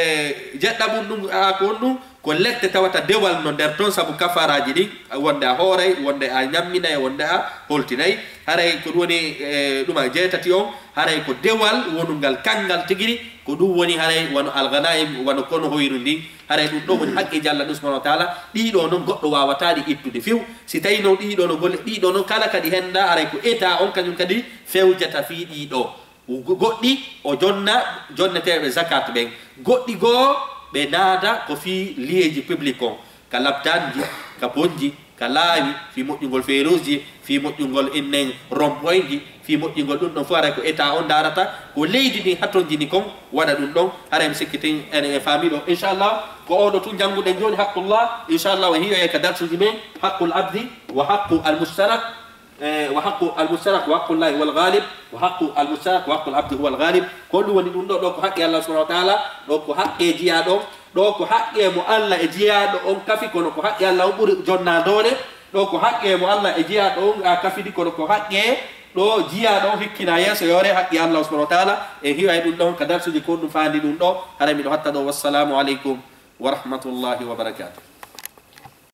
jeɗɗa mum ɗum, a, ko on ɗum, ko lette tawata dewal no nder ton sabu kafaaraaji ɗin, wonde a hooray, wonde a ñamminay, wonde a holtinay. Haray ko ɗum woni, e, ɗuma jeetati on, haray ko dewal wonungal kanngal tigiri, ko ɗum woni haray wano alghanaim, wano kono hoyru ndin. Haray ɗum ɗo woni haqqeeji Allah ɗum subhanahu wa ta'ala, ɗiɗo non goɗɗo waawataa ɗi ittude few. Si tawi non ɗiɗo no golle, ɗiɗo non kala kadi henda, haray ko état on kañum kadi fewjata fii ɗiɗo. Go-, goɗɗi o jonna, jonneteeɓe zakat ɓen. Goɗɗi goo ɓe naada ko fii lieuji public on, ka laptanji, ka ponji, ka laawi, fii moƴƴungol feeruuji, fii moƴƴungol innen rompoyji, fii moƴƴungol ɗum ɗon fof, haray ko état on ndaarata, ko leydi ndin hatonjini kon, waɗa ɗum ɗon, haray mi sikkitin enen e faamiɗo. Inchallah, ko oɗo tun jannguɗen jooni haqqullah, inchallah, o hiyoye ka darsuji men, haqqul abdi wa haqqu al mushtarak, e, wa haqqu al mushtarak wa haqqullahi huwal ghalib, wa haqqu al mushtarak wa haqqul abdi huwal ghalib. Ko ɗum woni ɗum ɗo, ɗo ko haqqe Allah subhanahu wa ta'ala, ɗo ko haqqe jiyaaɗo, ɗo ko haqqe mo Allah e jiyaaɗo on kafi, kono ko haqqe Allah on ɓuri jonnaadoore. Ɗo ko haqqe mo Allah e jiyaaɗo on a kafidi, kono ko haqqe ɗo jiyaaɗo on hikkina yeeso yoore haqqe Allah subhanahu wa ta'ala. E hiwa e ɗum ɗon ka darsuji ko ɗum faandi ɗum ɗo, haray miɗo hatta ɗo. Wassalamu aleykum wa rahmatullahi wa barakatuh.